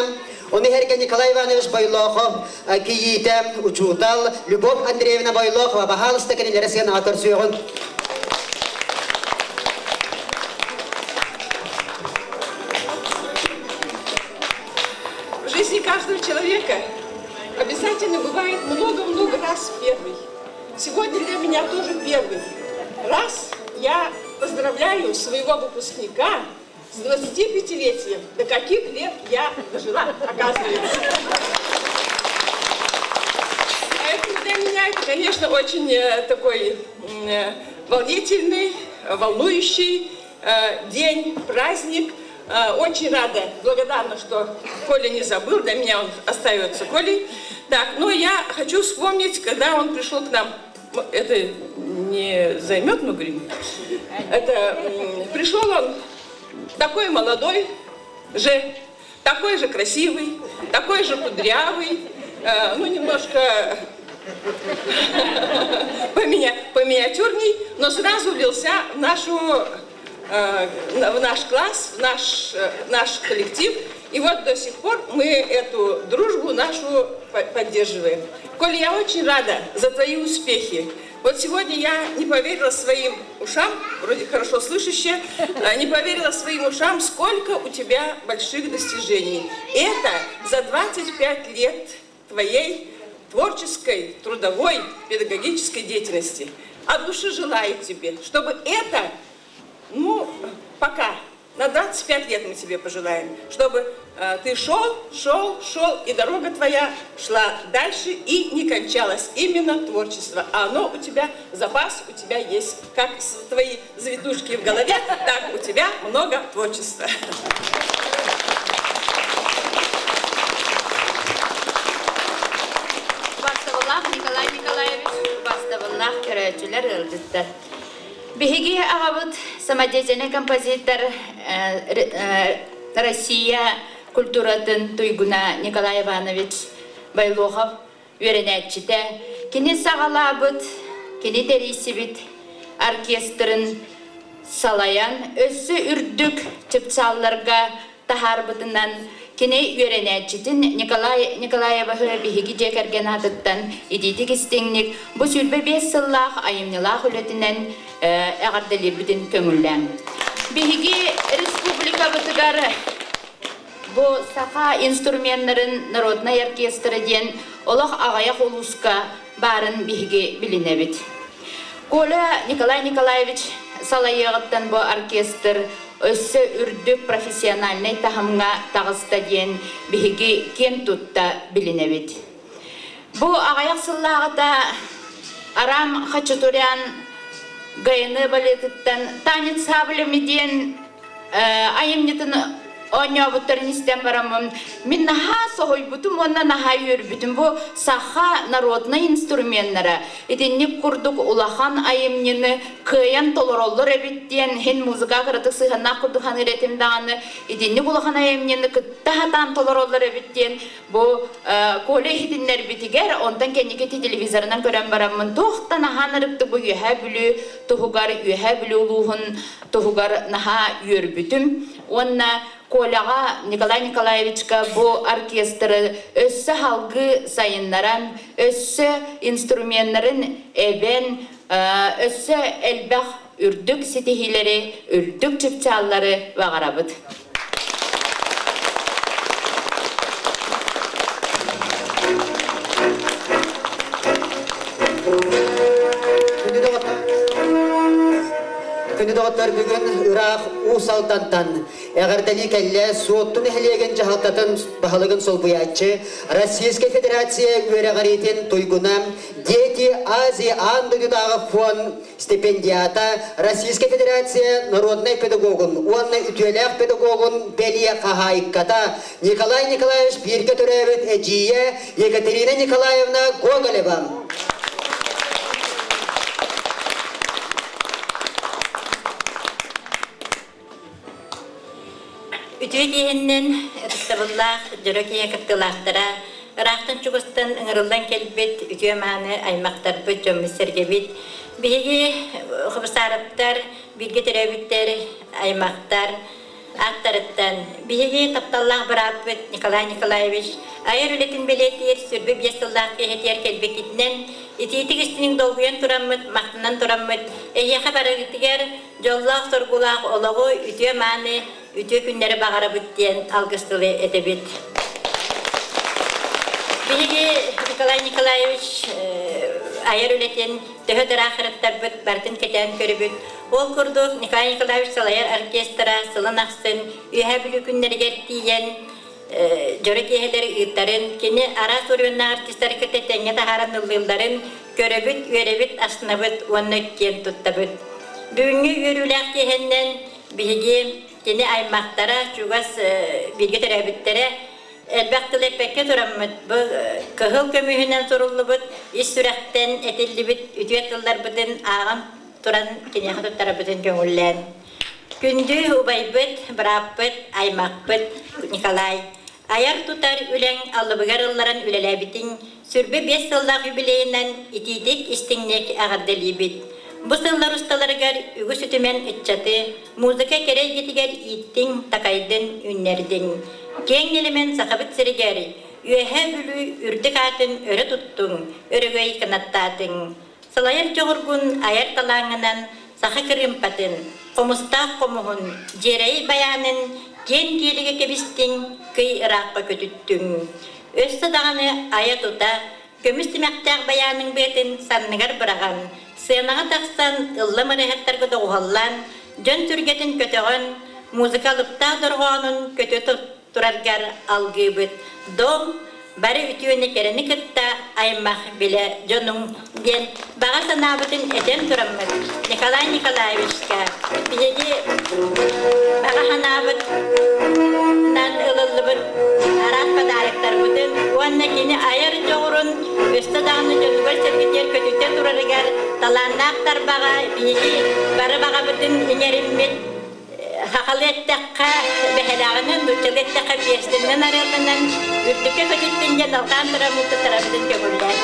ону иһэргэ Николай Иванович Бойлохов кийиитэ, учуутал Любовь Андреевна Бойлохова баһаалыста кинилэри сыанаҕа көрсүөҕүҥ. В жизни каждого человека обязательно бывает много-много раз первый. Сегодня для меня тоже первый. Раз я поздравляю своего выпускника с 25-летием. До каких лет я дожила, оказывается. Поэтому для меня это, конечно, очень такой волнительный, волнующий день, праздник. Очень рада, благодарна, что Коля не забыл, для меня он остается Колей. Так, но я хочу вспомнить, когда он пришел к нам, это не займет много времени, это пришел он такой молодой же, такой же красивый, такой же кудрявый, ну, немножко поминиатюрней, но сразу влился в нашу в наш класс, в наш, наш коллектив. И вот до сих пор мы эту дружбу нашу поддерживаем. Коля, я очень рада за твои успехи. Вот сегодня я не поверила своим ушам, вроде хорошо слышащая, не поверила своим ушам, сколько у тебя больших достижений. Это за 25 лет твоей творческой, трудовой, педагогической деятельности. От души желаю тебе, чтобы это, ну, пока, на 25 лет мы тебе пожелаем, чтобы ты шел, шел, шел, и дорога твоя шла дальше и не кончалась. Именно творчество. А оно у тебя, запас у тебя есть. Как твои завитушки в голове, так у тебя много творчества. Убаастабыллаах Николай Николаевич, убаастабыллаах көрөөччүлэр, ыалдьыттар. Биһиги аҕабыт самодеятельный композитор Россия культуратын туйгуна Николай Иванович Байлохов үөрэнээччитэ. Кини саҕалаабыт, кини тэрийсибит оркестрын салайан өссө үрдүк чыпчаалларга таһаарбытынан кини үөрэнээччитин Николай Николаеваһы биһиги дьиэ кэргэн аатыттан итиитик истиҥник бу 25 сыллаах айымньылаах үлэтинэн эҕэрдэлиирбитин көҥүллээҥ. Биһиги республикабытыгар Бу саха инструменнарын народнай оркестра диэн олох аҕыйах улууска баарын биһиги билинэбит. Коля Николай Николаевич салайыаҕыттан бу оркестр өссө үрдүк профессиональнай таһымҥа таҕыста диэн биһиги киэн тутта билинэбит. Бу аҕыйах сыллааҕыта Арам Хачатурян ГН балетыттан «Танец саблями» диэн айымньытын оонньообуттарын истэн бараммын мин наһаа соһуйбутум уонна наһаа үөрбүтүм. Бу саха народнай инструменнара итинник курдук улахан айымньыны кыайан толороллор эбит диэн иһин музыка кыратык сыһыаннаах курдук саныыр этим даҕаны итинник улахан айымньыны кытта сатаан толороллор эбит диэн Бу Коля иһитиннэрбитигэр, онтон кэнники телевизорынан көрөн бараммын, туохтан аһаан ырыптык бу Үөһээ Бүлүү туһугар, Үөһээ Бүлүү улууһун туһугар наһаа үөрбүтүм. Уонна Коляҕа, Николай Николаевичка бу оркестры өссө салгыы сайыннаран, өссө инструменнарын эбэн, өссө элбэх үрдүк ситиһиилэри, үрдүк чыпчааллары баҕарабыт. Күндү доҕоттор, бүгүн ыраах Уус Алдантан эҕэрдэлии кэллэ Суотту нэһилиэгин дьаһалтатын баһылыгын солбуйааччы, Российскай Федерация үөрэҕириитин туйгуна, Дети Азии аан дойдутааҕы фонд стипендиата Российскай Федерация народнай педагогун уонна үтүөлээх педагогун бэлиэ хаһаайката Николай Николаевич бииргэ төрөөбүт эдьиийэ Екатерина Николаевна Гоголева. Үтүө киһиннэн ытыктабыллаах дьоро киһи кыттыылаахтара, ыраахтан-чугастан ыҥырыллан кэлбит үтүө-мааны аймахтарбыт, дьоммут-сэргэбит, биһиги Хобусаараптар, бииргэ төрөөбүттэр, аймахтар ааттарыттан биһиги тапталлаах бырааппыт Николай Николаевич айар үлэтин бэлиэтиир 25 сыллаах киэһэтигэр кэлбиккитинэн итиитик-истиҥ долгуйан тураммыт, махтанан тураммыт, эһиэхэ барыгытыгар Дьоллоох-соргулаах олоҕу үтүө-мааны, үтүө күннэри баҕарабыт диэн алгыс тылы этэбит. Биһиги Николай Николаевич айар үлэтин төһө да ыраахырыттарбыт барытын кэтээн көрөбүт. Ол курдук Николай Николаевич салайар оркестра сылын ахсын Үөһээ Бүлүү күннэригэр тиийэн дьоро киэһэлэри ыытарын, кини араас уруйуннаах артистары кытта тэҥҥэ таһааран ыллыылларын көрөбүт, үөрэбит, астынабыт уонна киэн туттабыт. Бүгүҥҥү үөрүүлээх киэһэннэн биһиги кини аймахтара, чугас бииргэ төрөөбүттэрэ элбэх тыл эппэккэ тураммыт, бу кыһыл көмүһүнэн суруллубут, ис сүрэхтэн этиллибит үтүө тылларбытын ааҕан туран киниэхэ туттарарбытын көҥүллээн. Күндү убайбыт, бырааппыт, аймахпыт Николай, айар-тутар үлэҥ алыбыгар ылларан үлэлээбитиҥ 25 сыллаах юбилейынан итиитик-истиҥник эҕэрдэлиибит. Бу сыллар усталарыгар үгүс үтүмэн ыччаты музыка кэрэ эйгэтигэр ииттиҥ, такайдын, үүннэрдиҥ. Киэҥ нэлэмэн Сахабыт сиригэр Үөһээ Бүлүү үрдүк аатын өрө туттуҥ, өрөгөй кынаттаатыҥ. Салайар дьоҕургун айар талааҥҥынан саха кырыымпатын, хомустаах хомуһун, дьиэрэйи байаанын киэн киэлигэ кэбистиҥ, кый ыраахха көтүттүҥ. Өссө даҕаны айа-тута, көмүс тимэхтээх байааныҥ быатын санныгар быраҕан, сценаҕа тахсан ыллам ырыаһыттарга доҕуһуоллаан, дьон сүргэтин көтөҕөн, музыка алыптаах дорҕоонун көтө тураргар алгыыбыт. Дом бары үтүөнү кэрэни кытта аймах билэ дьонуҥ диэн баҕа санаабытын этэн тураммыт Николай Николаевичка биһиги баҕа санаабытынан ылыллыбыт араас подароктарбытын уонна кини айар дьоҕурун өссө даҕаны дьонугар-сэргэтигэр көтүтэ турарыгар талааннаах тарбаҕа биһиги бары баҕабытын иҥэриммит Сахалыы эттэххэ, бэһэлээҕинэн, нууччалыы эттэххэ, биэстэнинэн арыалланан, үрдүккэ көтүттүн диэн алҕаан туран муттуттарабытын көҥүллээн.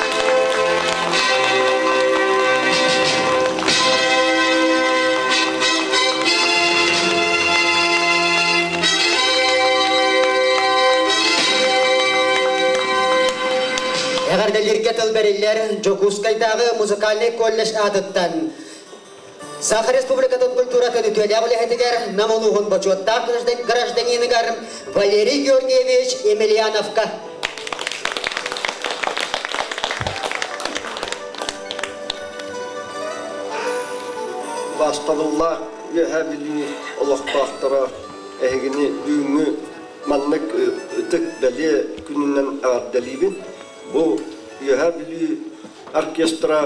Эҕэрдэлииргэ тыл бэриллэр Дьокуускайдааҕы музыкальнай колледж аатыттан. Саха Республикатын культуратын үтүөлээх үлэһитигэр Нам улууһун бочуоттаах гражданиныгар Валерий Георгиевич Емельяновка. Бастабыллаах Үөһээ Бүлүү олохтоохторо эһигини бүгүҥҥү маннык ытык бэлиэ күнүнэн эҕэрдэлиибин. Бу Үөһээ Бүлүү оркестра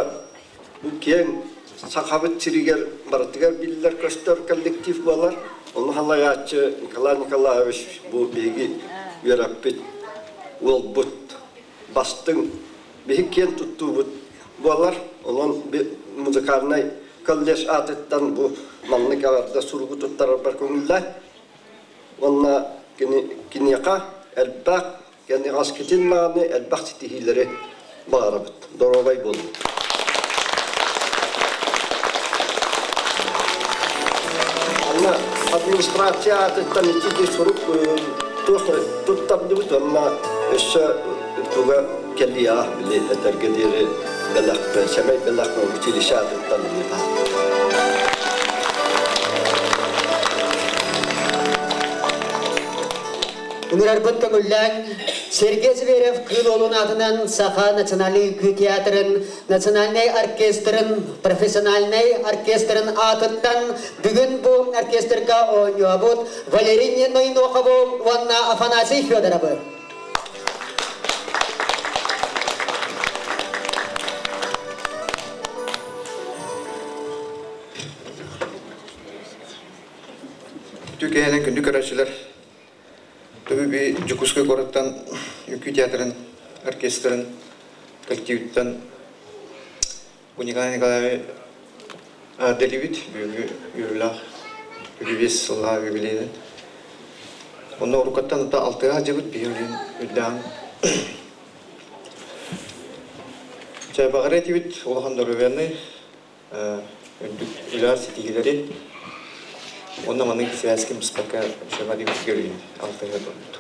бу киэҥ Сахабыт сиригэр барытыгар биллэр-көстөр коллектив буолар. Ону салайааччы Николай Николаевич бу биһиги үөрэппит уолбут бастыҥ биһи киэн туттуубут буолар. Онон музыкальнай колледж аатыттан бу маннык эҕэрдэ суругу туттарарбар көҥүллээ. Уонна киниэхэ элбэх кэнэҕэскитин мааны элбэх ситиһиилэри баҕарабыт. Доруобай буолун. Анна администрация аатыттан ити сурук туох туттардыбыт уонна өссө туга кэлиэ били этэргэ диэри бэлэхпин сэмэй бэлэхпин училище аатыттан Ыҥырарбын көҥүллээн Сергей Зверев Кыыл Уолун аатынан Саха национальнай үҥкүү театрын национальнай оркестрын профессиональнай оркестрын аатыттан бүгүн бу оркестрга оонньообут Валерий Ноинохову уонна Афанасий Федоровы. Түкэһэнэн күндү көрөөччүлэр Төбү Дьокуускай куораттан Үҥкүү театрын оркестрын коллективиттан бу Николай Николаевич Дэлибит бүгүҥҥү үөрүүлээх үбүбүс сыллаах юбилейынан. Онно уруккаттан ата алтыга сылдьыбыт биһи үрдээн Чэ, баҕар этибит улахан доруобуйаны, үрдүк үлэҕэр ситиһиилэри уонна маннык связь быспакка шамадык көрүүн алтыга турбут.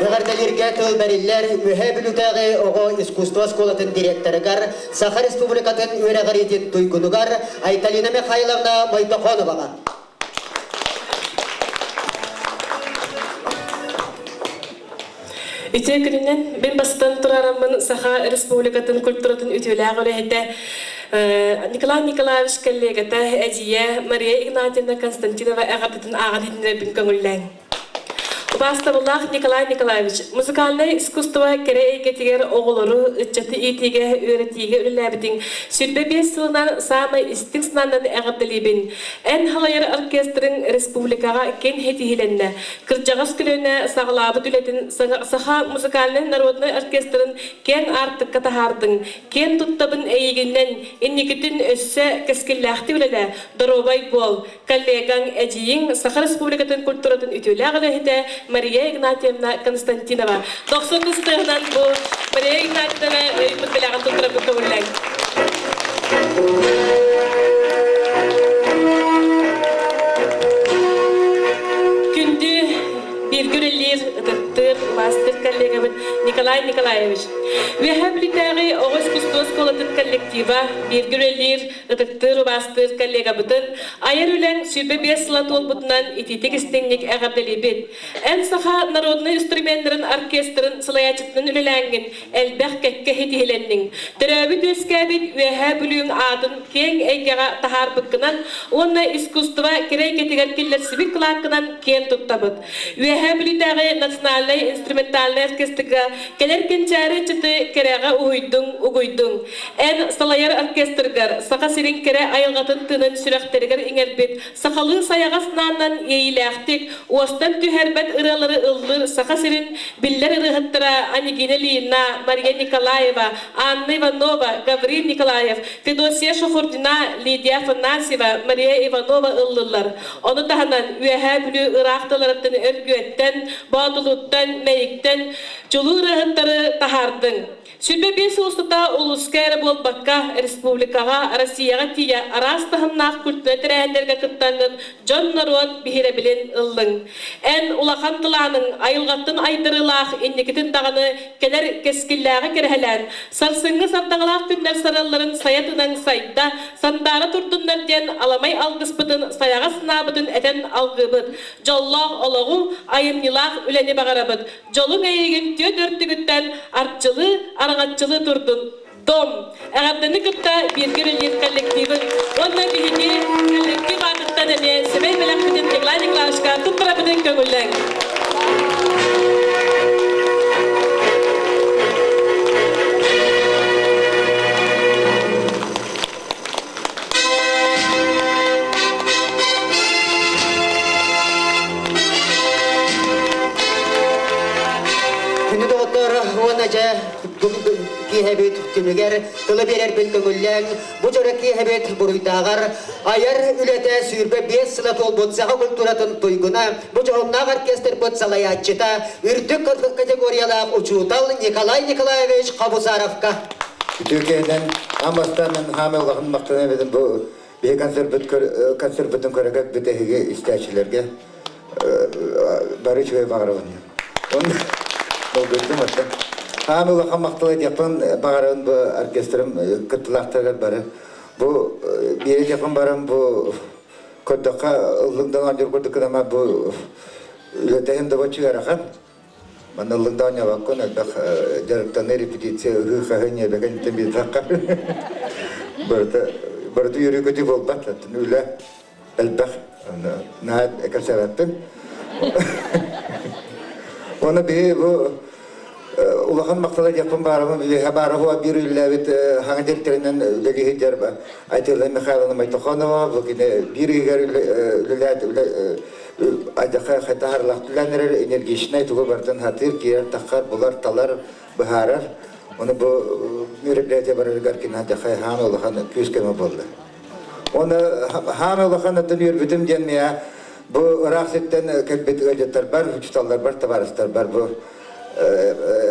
Эҕэрдэлииргэ тыл бэриллэр Үөһээ Бүлүүтээҕи оҕо искусство оскуолатын директорыгар, Саха Республикатын үөрэҕириитин туйгунугар Айталина Михайловна Мойтохоноваҕа. Үтүө күнүнэн мин бастан турараммын Саха Республикатын культуратын үтүөлээх үлэһитэ Николай Николаевич коллегата эдьиийэ Мария Игнатьевна Константинова эҕэрдэтин ааҕан иһитиннэрбин көҥүллээҥ. Убаастабыллаах Николай Николаевич, музыкальнай искусство кэрэ эйгэтигэр оҕолору, ыччаты иитиигэ, үөрэтиигэ үлэлээбитиҥ 25 сылынан саамай истиҥ санаанан эҕэрдэлиибин. Эн халайар оркестрыҥ республикаҕа киэн ситиһиилэннэ. Кырдьаҕас көлүөнэ саҕалаабыт үлэтин Саха музыкальнай народнай оркестрын киэҥ аартыкка таһаардыҥ. Киэн туттабын эйигиннэн, инникитин өссө кэскиллээхтик үлэлээ, доруобай буол. Коллегаҥ, эдьиийиҥ Саха Республикатын культуратын үтүөлээх үлэһитэ Мария Игнатьевна Константинова. Дохсун ыстыаһынан бу Мария Игнатьевна ыйбыт бэлэҕин туттарарбыт көҥүллэҥ. Күндү бииргэ үлэлиир, ытыктыыр, убаастыыр коллегабыт Николай Николаевич. Үөһээ Бүлүүтээҕи оҕо искусство оскуолатын коллектива бииргэ үлэлиир, ытыктыыр, убаастыыр коллегабытын айар үлэҥ 25 сыла туолбутунан итиитик истиҥник эҕэрдэлиибит. Эн саха народнай инструменнарын оркестрын салайааччытынан үлэлээҥҥин элбэх кэккэ ситиһилэнниҥ. Төрөөбүт-үөскээбит Үөһээ Бүлүүҥ аатын киэҥ эйгэҕэ таһаарбыккынан уонна искусство кэрэ эйгэтигэр киллэрсибит кылааккынан киэн туттабыт. Үөһээ Бүлүүтээҕи национальнай инструментальнай оркестрга кэлэр кэнчээри ыччаты кэрэҕэ уһуйдуҥ, угуйдуҥ. Эн салайар оркестргар Саха сирин кэрэ айылҕатын тыынын сүрэхтэригэр иҥэрбит сахалыы сайаҕас нааннан иэйиилээхтик, уостан түһэрбэт ырыалары ыллыыр Саха сирин биллэр ырыаһыттара Анегина Ильина, Мария Николаева, Анна Иванова, Гаврил Николаев, Федосия Шахурдина, Лидия Афанасьева, Мария Иванова ыллыыллар. Ону таһынан Үөһээ Бүлүү ыраах тылларыттан Өргүөттэн, Боотулуттан, Мэйиктэн чулуу ырыаһыттары таһаардыҥ. 25 сыл устата улууска эрэ буолбакка, республикаҕа, Россияҕа тиийэ араас таһымнаах культура тэрээһиннэргэ кыттаҥҥын дьон-норуот биһирэбилин ыллыҥ. Эн улахан тылааныҥ айылҕаттан айдарыылаах инникитин даҕаны кэлэр кэскиллээҕи кэрэһэлээн, сарсыҥҥы сардаҥалаах күннэр сарыалларын сайа тынан сайда, сандаара турдуннар диэн аламай алгыспытын сайаҕас санаабытын этэн алгыыбыт. Дьоллоох олоҕу, айымньылаах үлэни баҕарабыт. Дьолуҥ эйигин түөрт өртүгүттэн арчылыы, араҥаччылыы турдун. Дом! Эҕэрдэни кытта бииргэ үлэлиир коллективын уонна биһиги коллектив аатыттан эмиэ сэмэй бэлэхпитин Николай Николаевичка туттарабытын көҥүллээҥ. Күнү доҕоттор уонна дьэ киэһэбит түмүгэр тылы биэрэрбин көҥүллээҥ бу дьоро киэһэбит буруйдааҕар айар үлэтэ 25 сыла туолбут саха культуратын туйгуна бу дьоһуннаах оркестрбыт салайааччыта үрдүк категориялаах учуутал Николай Николаевич Хабусаровка Үтүө киһинэн аан бастаан мен хаамай улахан махтана эбитим бу биһи концерпыт концерпытын көрө кэлбит эһиги истээччилэргэ бары үчүгэй баҕарабын. Он долгуйдум оттон. Хаамай улахан махтал этиэхпин баҕарабын бу оркестрым кыттылаахтарыгар бары. Бу биэри этиэхпин баран бу көрдөххө ыллыҥ да оонньуур курдук гынама бу үлэтэһин да боччу ыарахан. Манна ыллыҥ оонньообоккун элбэх дьарыктаныы репетиция ыһыы-хаһыы ньиэбэкэ интэн биэрбэххэ барыта барыта үөрүү-көтүү буолбат үлэ элбэх наһаа кэпсээбэппин уонна биһи бу улахан махтала диэхпин баарабын үөһэ баарабы биир үлэлээбит хаҥа директорынан үлэлии сылдьар Айтылла Михайловна Майтохонова бу кини биир ыйыгар үлэлээт Айдаха хайтаһарлаах түлээн эрэр энергичнай тугу барытын хатыыр, киирэр-таххар, булар-талар, быһаарар. Ону бу мероприятие барарыгар кини айдаха хаан улахан күүс-көмө буолла. Оны хаан улахан атын үөрбүтүм диэн миэ бу ыраах сиртэн кэлбит ыалдьыттарбар, учууталларбар, табаарыстарбар бу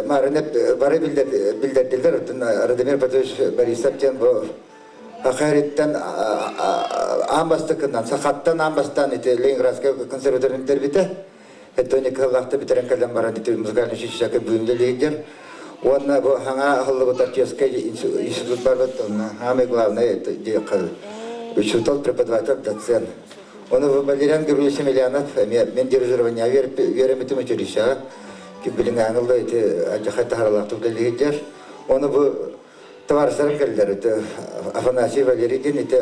Марина бары биллэрдилэр. Радимир Петрович Борисов диэн бу Саха аан бастакынан, сахаттан аан бастаан ити Ленинградскай консерваторияны бүтэрбитэ. Это кыһыллаахта бүтэрэн кэлэн баран ити музыкальный училище бүгүн лидер. Уонна бу хаҥа аһыллыбыт артистскай институт барбыт, онно самый главный учутал, преподаватель, доцент. Оны Валериан Гаврилович Емельянов мен дирижирование үөрэммитим училищеҕа билин аңылла ити адьахай таһаралаахтык үлэлиһиддер. Оны бу Товарищтарым кэллэр ити Афанасий Валерий диэн ити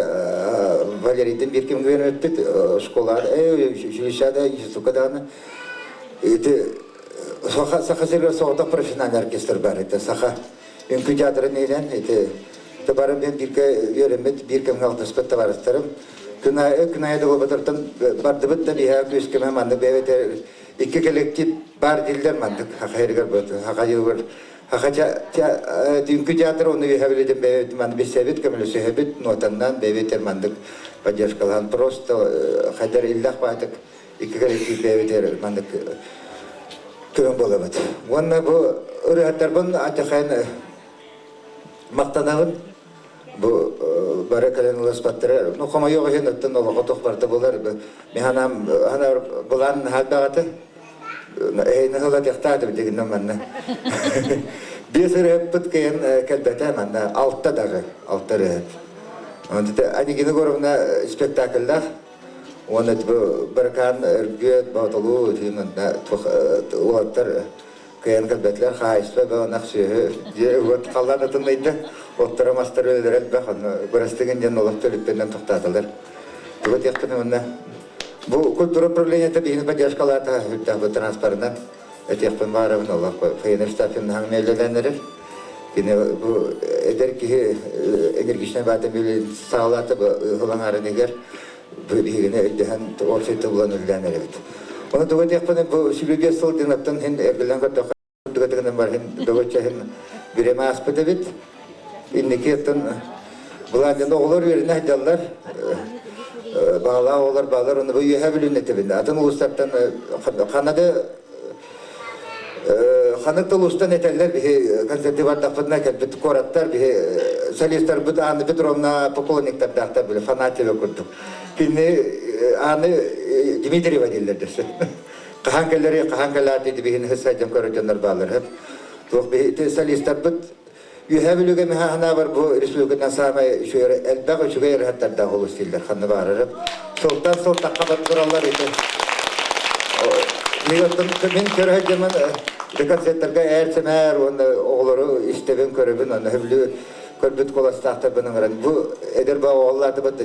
Валерийдин биир ким үөрэммиппит школа училищеда институтка даҕаны ити саха саха сиригэр соҕотох профессиональный оркестр бар ити саха үҥкүү театрын иһинэн ити бары мен бииргэ үөрэммит биир кэмҥэ алтыспыт табаарыстарым күн аайы күн аайы да буолбатартан бардыбыт да биһээ күүскэмэ маннык бэйэбит икки коллектив баар дииллэр маннык саха сиригэр саха дьылыгар Үҥкүү театр оны үһэбилитин бэйэбит маны билсэбит, көмөлөсүһэбит, нотаннан бэйэбит маннык поддержкалаан просто хайдар иллэх баатык икки коллектив бэйэбит маннык көмө буолабыт. Уонна бу ырыһаттарбын атахайын мактанабын. Бу бары кэлэн ылыспаттара. Ну, хомойуох иһин оттон олохо туох барыта булар. Мен ханам ханар булан хаалбаҕаты. Эһини ылатыахтаатым дигиннэн манна. Биэс ырыһыппыт кыйан кэлбэтэ манна алта даже алта ырыһыт. Анигина Егоровна спектакльлаах уонна Баракан Өргүөт Боотулуу манна уолаттар кыйан кэлбэтилэр хаһаайыстыба бөҕөнөх сүөһү дьиэ уот халлаан атыннайда отторо мастар өлөлөрө элбэх онно бырастыгын диэн олох төлүппэнэн тохтоотолор тугу диэхпин уонна Бу культура управлениета биһини поддержкалаата үрдээх бу транспорынан этиэхпин баарабын олох Фаина Евстафьевна үлэлээн эрэр. Кини бу эдэр киһи энергичнай баата үлэлин саҕалаата бу ыһылаҥ арыныгар бу биһигини өйдөһөн уопсай булан үлэлээн эрэбит. Оны тугу этиэхпин бу сүлүгэ сыл динаттан хин эргилэн көрдөххө Дыгатыгынан барһын дөгөчөһүн бирэм ааспыт эбит. Инники оттон былаанньаны оҕолор үөрэнэ сылдьаллар. Баҕалаах оҕолор баалар, ону бу үөһэ бүлүүн этэбин. Атын улуустартан ханна да Ханнык да улуустан этэллэр биһи концерты бардахпытына кэлбит куораттар биһи солистарбыт Анна Петровна поклонниктардаахтар били фанатива курдук. Кини Анна Дмитриева дииллэр дөссө. Хаһан кэлэри, хаһан кэлээр диди биһини сылдьан көрөр дьоннор бааллар. Туох биһи солистарбыт Үөһээ Бүлүүгэ миһаһынаабар бу республикатынан саамай үчүгэй элбэх үчүгэй ырыһаттардаах улус дииллэр ханна баарарым. Сылтан сыл тахха тураллар ити. Мин көрө сылдьаммын концерттарга ээр-сэмээр уонна оҕолору истэбин көрөбүн онно сөбүлүү көрбүт куоластаахтарбын ыҥыран бу эдэр баа оҕоллаатыбыт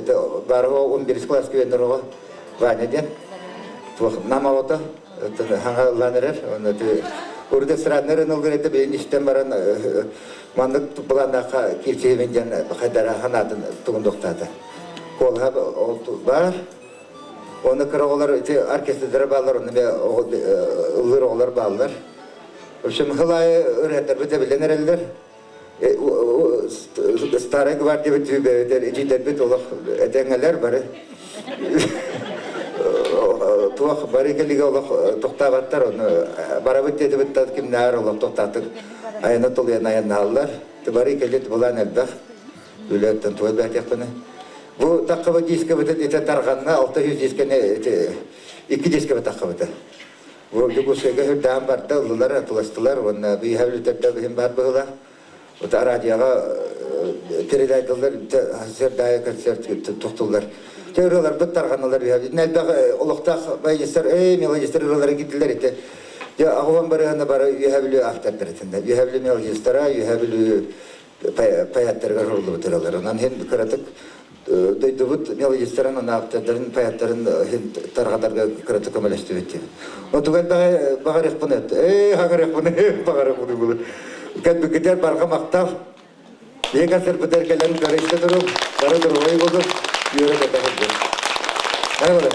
баарыһа 11 класс күөннэр оҕо Ваня диэн туох нам оҕото хаҥа ыллаан эрэр онно урут эстраднай ырыналгыр этэ билин истэн баран маннык былааннаахха киирсиһибин диэн хайдара ханаатын тугун дохтаата куолаһа ол баар Оны кыра оҕолор ити оркестрдара бааллар, онно ыллыыр оҕолор бааллар. В общем, хыл аайы ырыаттарбыт эбиллэн эрэллэр. Старая гвардия бит эдьиийдэрбит олох этэҥҥэлэр бары. Туох бары кэлигэ олох тохтаабаттар, ону барабыт диэтибит да кимнээҕэр олох тохтаатык айана тулуйан айаннааллар. Бары кэлит булаан элбэх үлэттэн туой бээтиэхпинэ. Бу таххабыт дискабытын ити тарҕанна, 600 дисканы ити икки дискабы таххабыта. Бу Дьокуускайга үрдээн барда, ыллылар, атыластылар уонна быыһа үлүтэрдэ быһын баар быһыылаах. Вот радиоҕа передайдылар, сэрдайа концерт тухтуллар. Те ырыаларбыт тарҕаналар үһэ. Элбэх олохтоох баянистар, эй, мелодистар ырыалары киттилэр ити. Дьэ, аҕылан барыһына бары үһэ бүлүү автордар этинде. Үһэ бүлүү мелодистара, үһэ бүлүү поэттарыгар уруллубут ырыалар. Онон хин кыратык дойдубут мелодистарын, автордарын, поэттарын хин тарҕатарга кыратык көмөлөстүбүт диэн. Отугар баҕарыахпын ээ хагарыахпын баҕарыахпын булу. Кэлбиккитигэр барҕа махтал. Ийэ концертпытыгар кэлэн көрө туруҥ, бары доруобай болун, үөрэ көтө сылдьын. Бары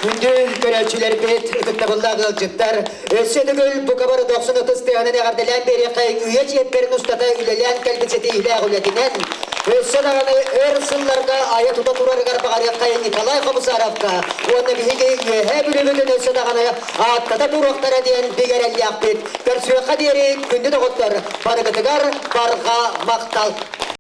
Күндү көрөөччүлэрбит, ытыктабыллаах ыалдьыттар, өссө төгүл бука бары дохсун ытыс тыаһынан эҕэрдэлээн биэриэххэ үйэ чиэппэрин устата үлэлээн кэлбит ситиһиилээх үлэтинэн, өссө даҕаны өр сылларга айа-тута турарыгар баҕарыаххай Николай Хобусаровка уонна биһиги Үөһээ Бүлүүбүтүн өссө даҕаны ааттата туруохтара диэн бигэ эрэллээхпит. Көрсүөххэ диэри күндү доҕоттор, барыгытыгар барҕа махтал!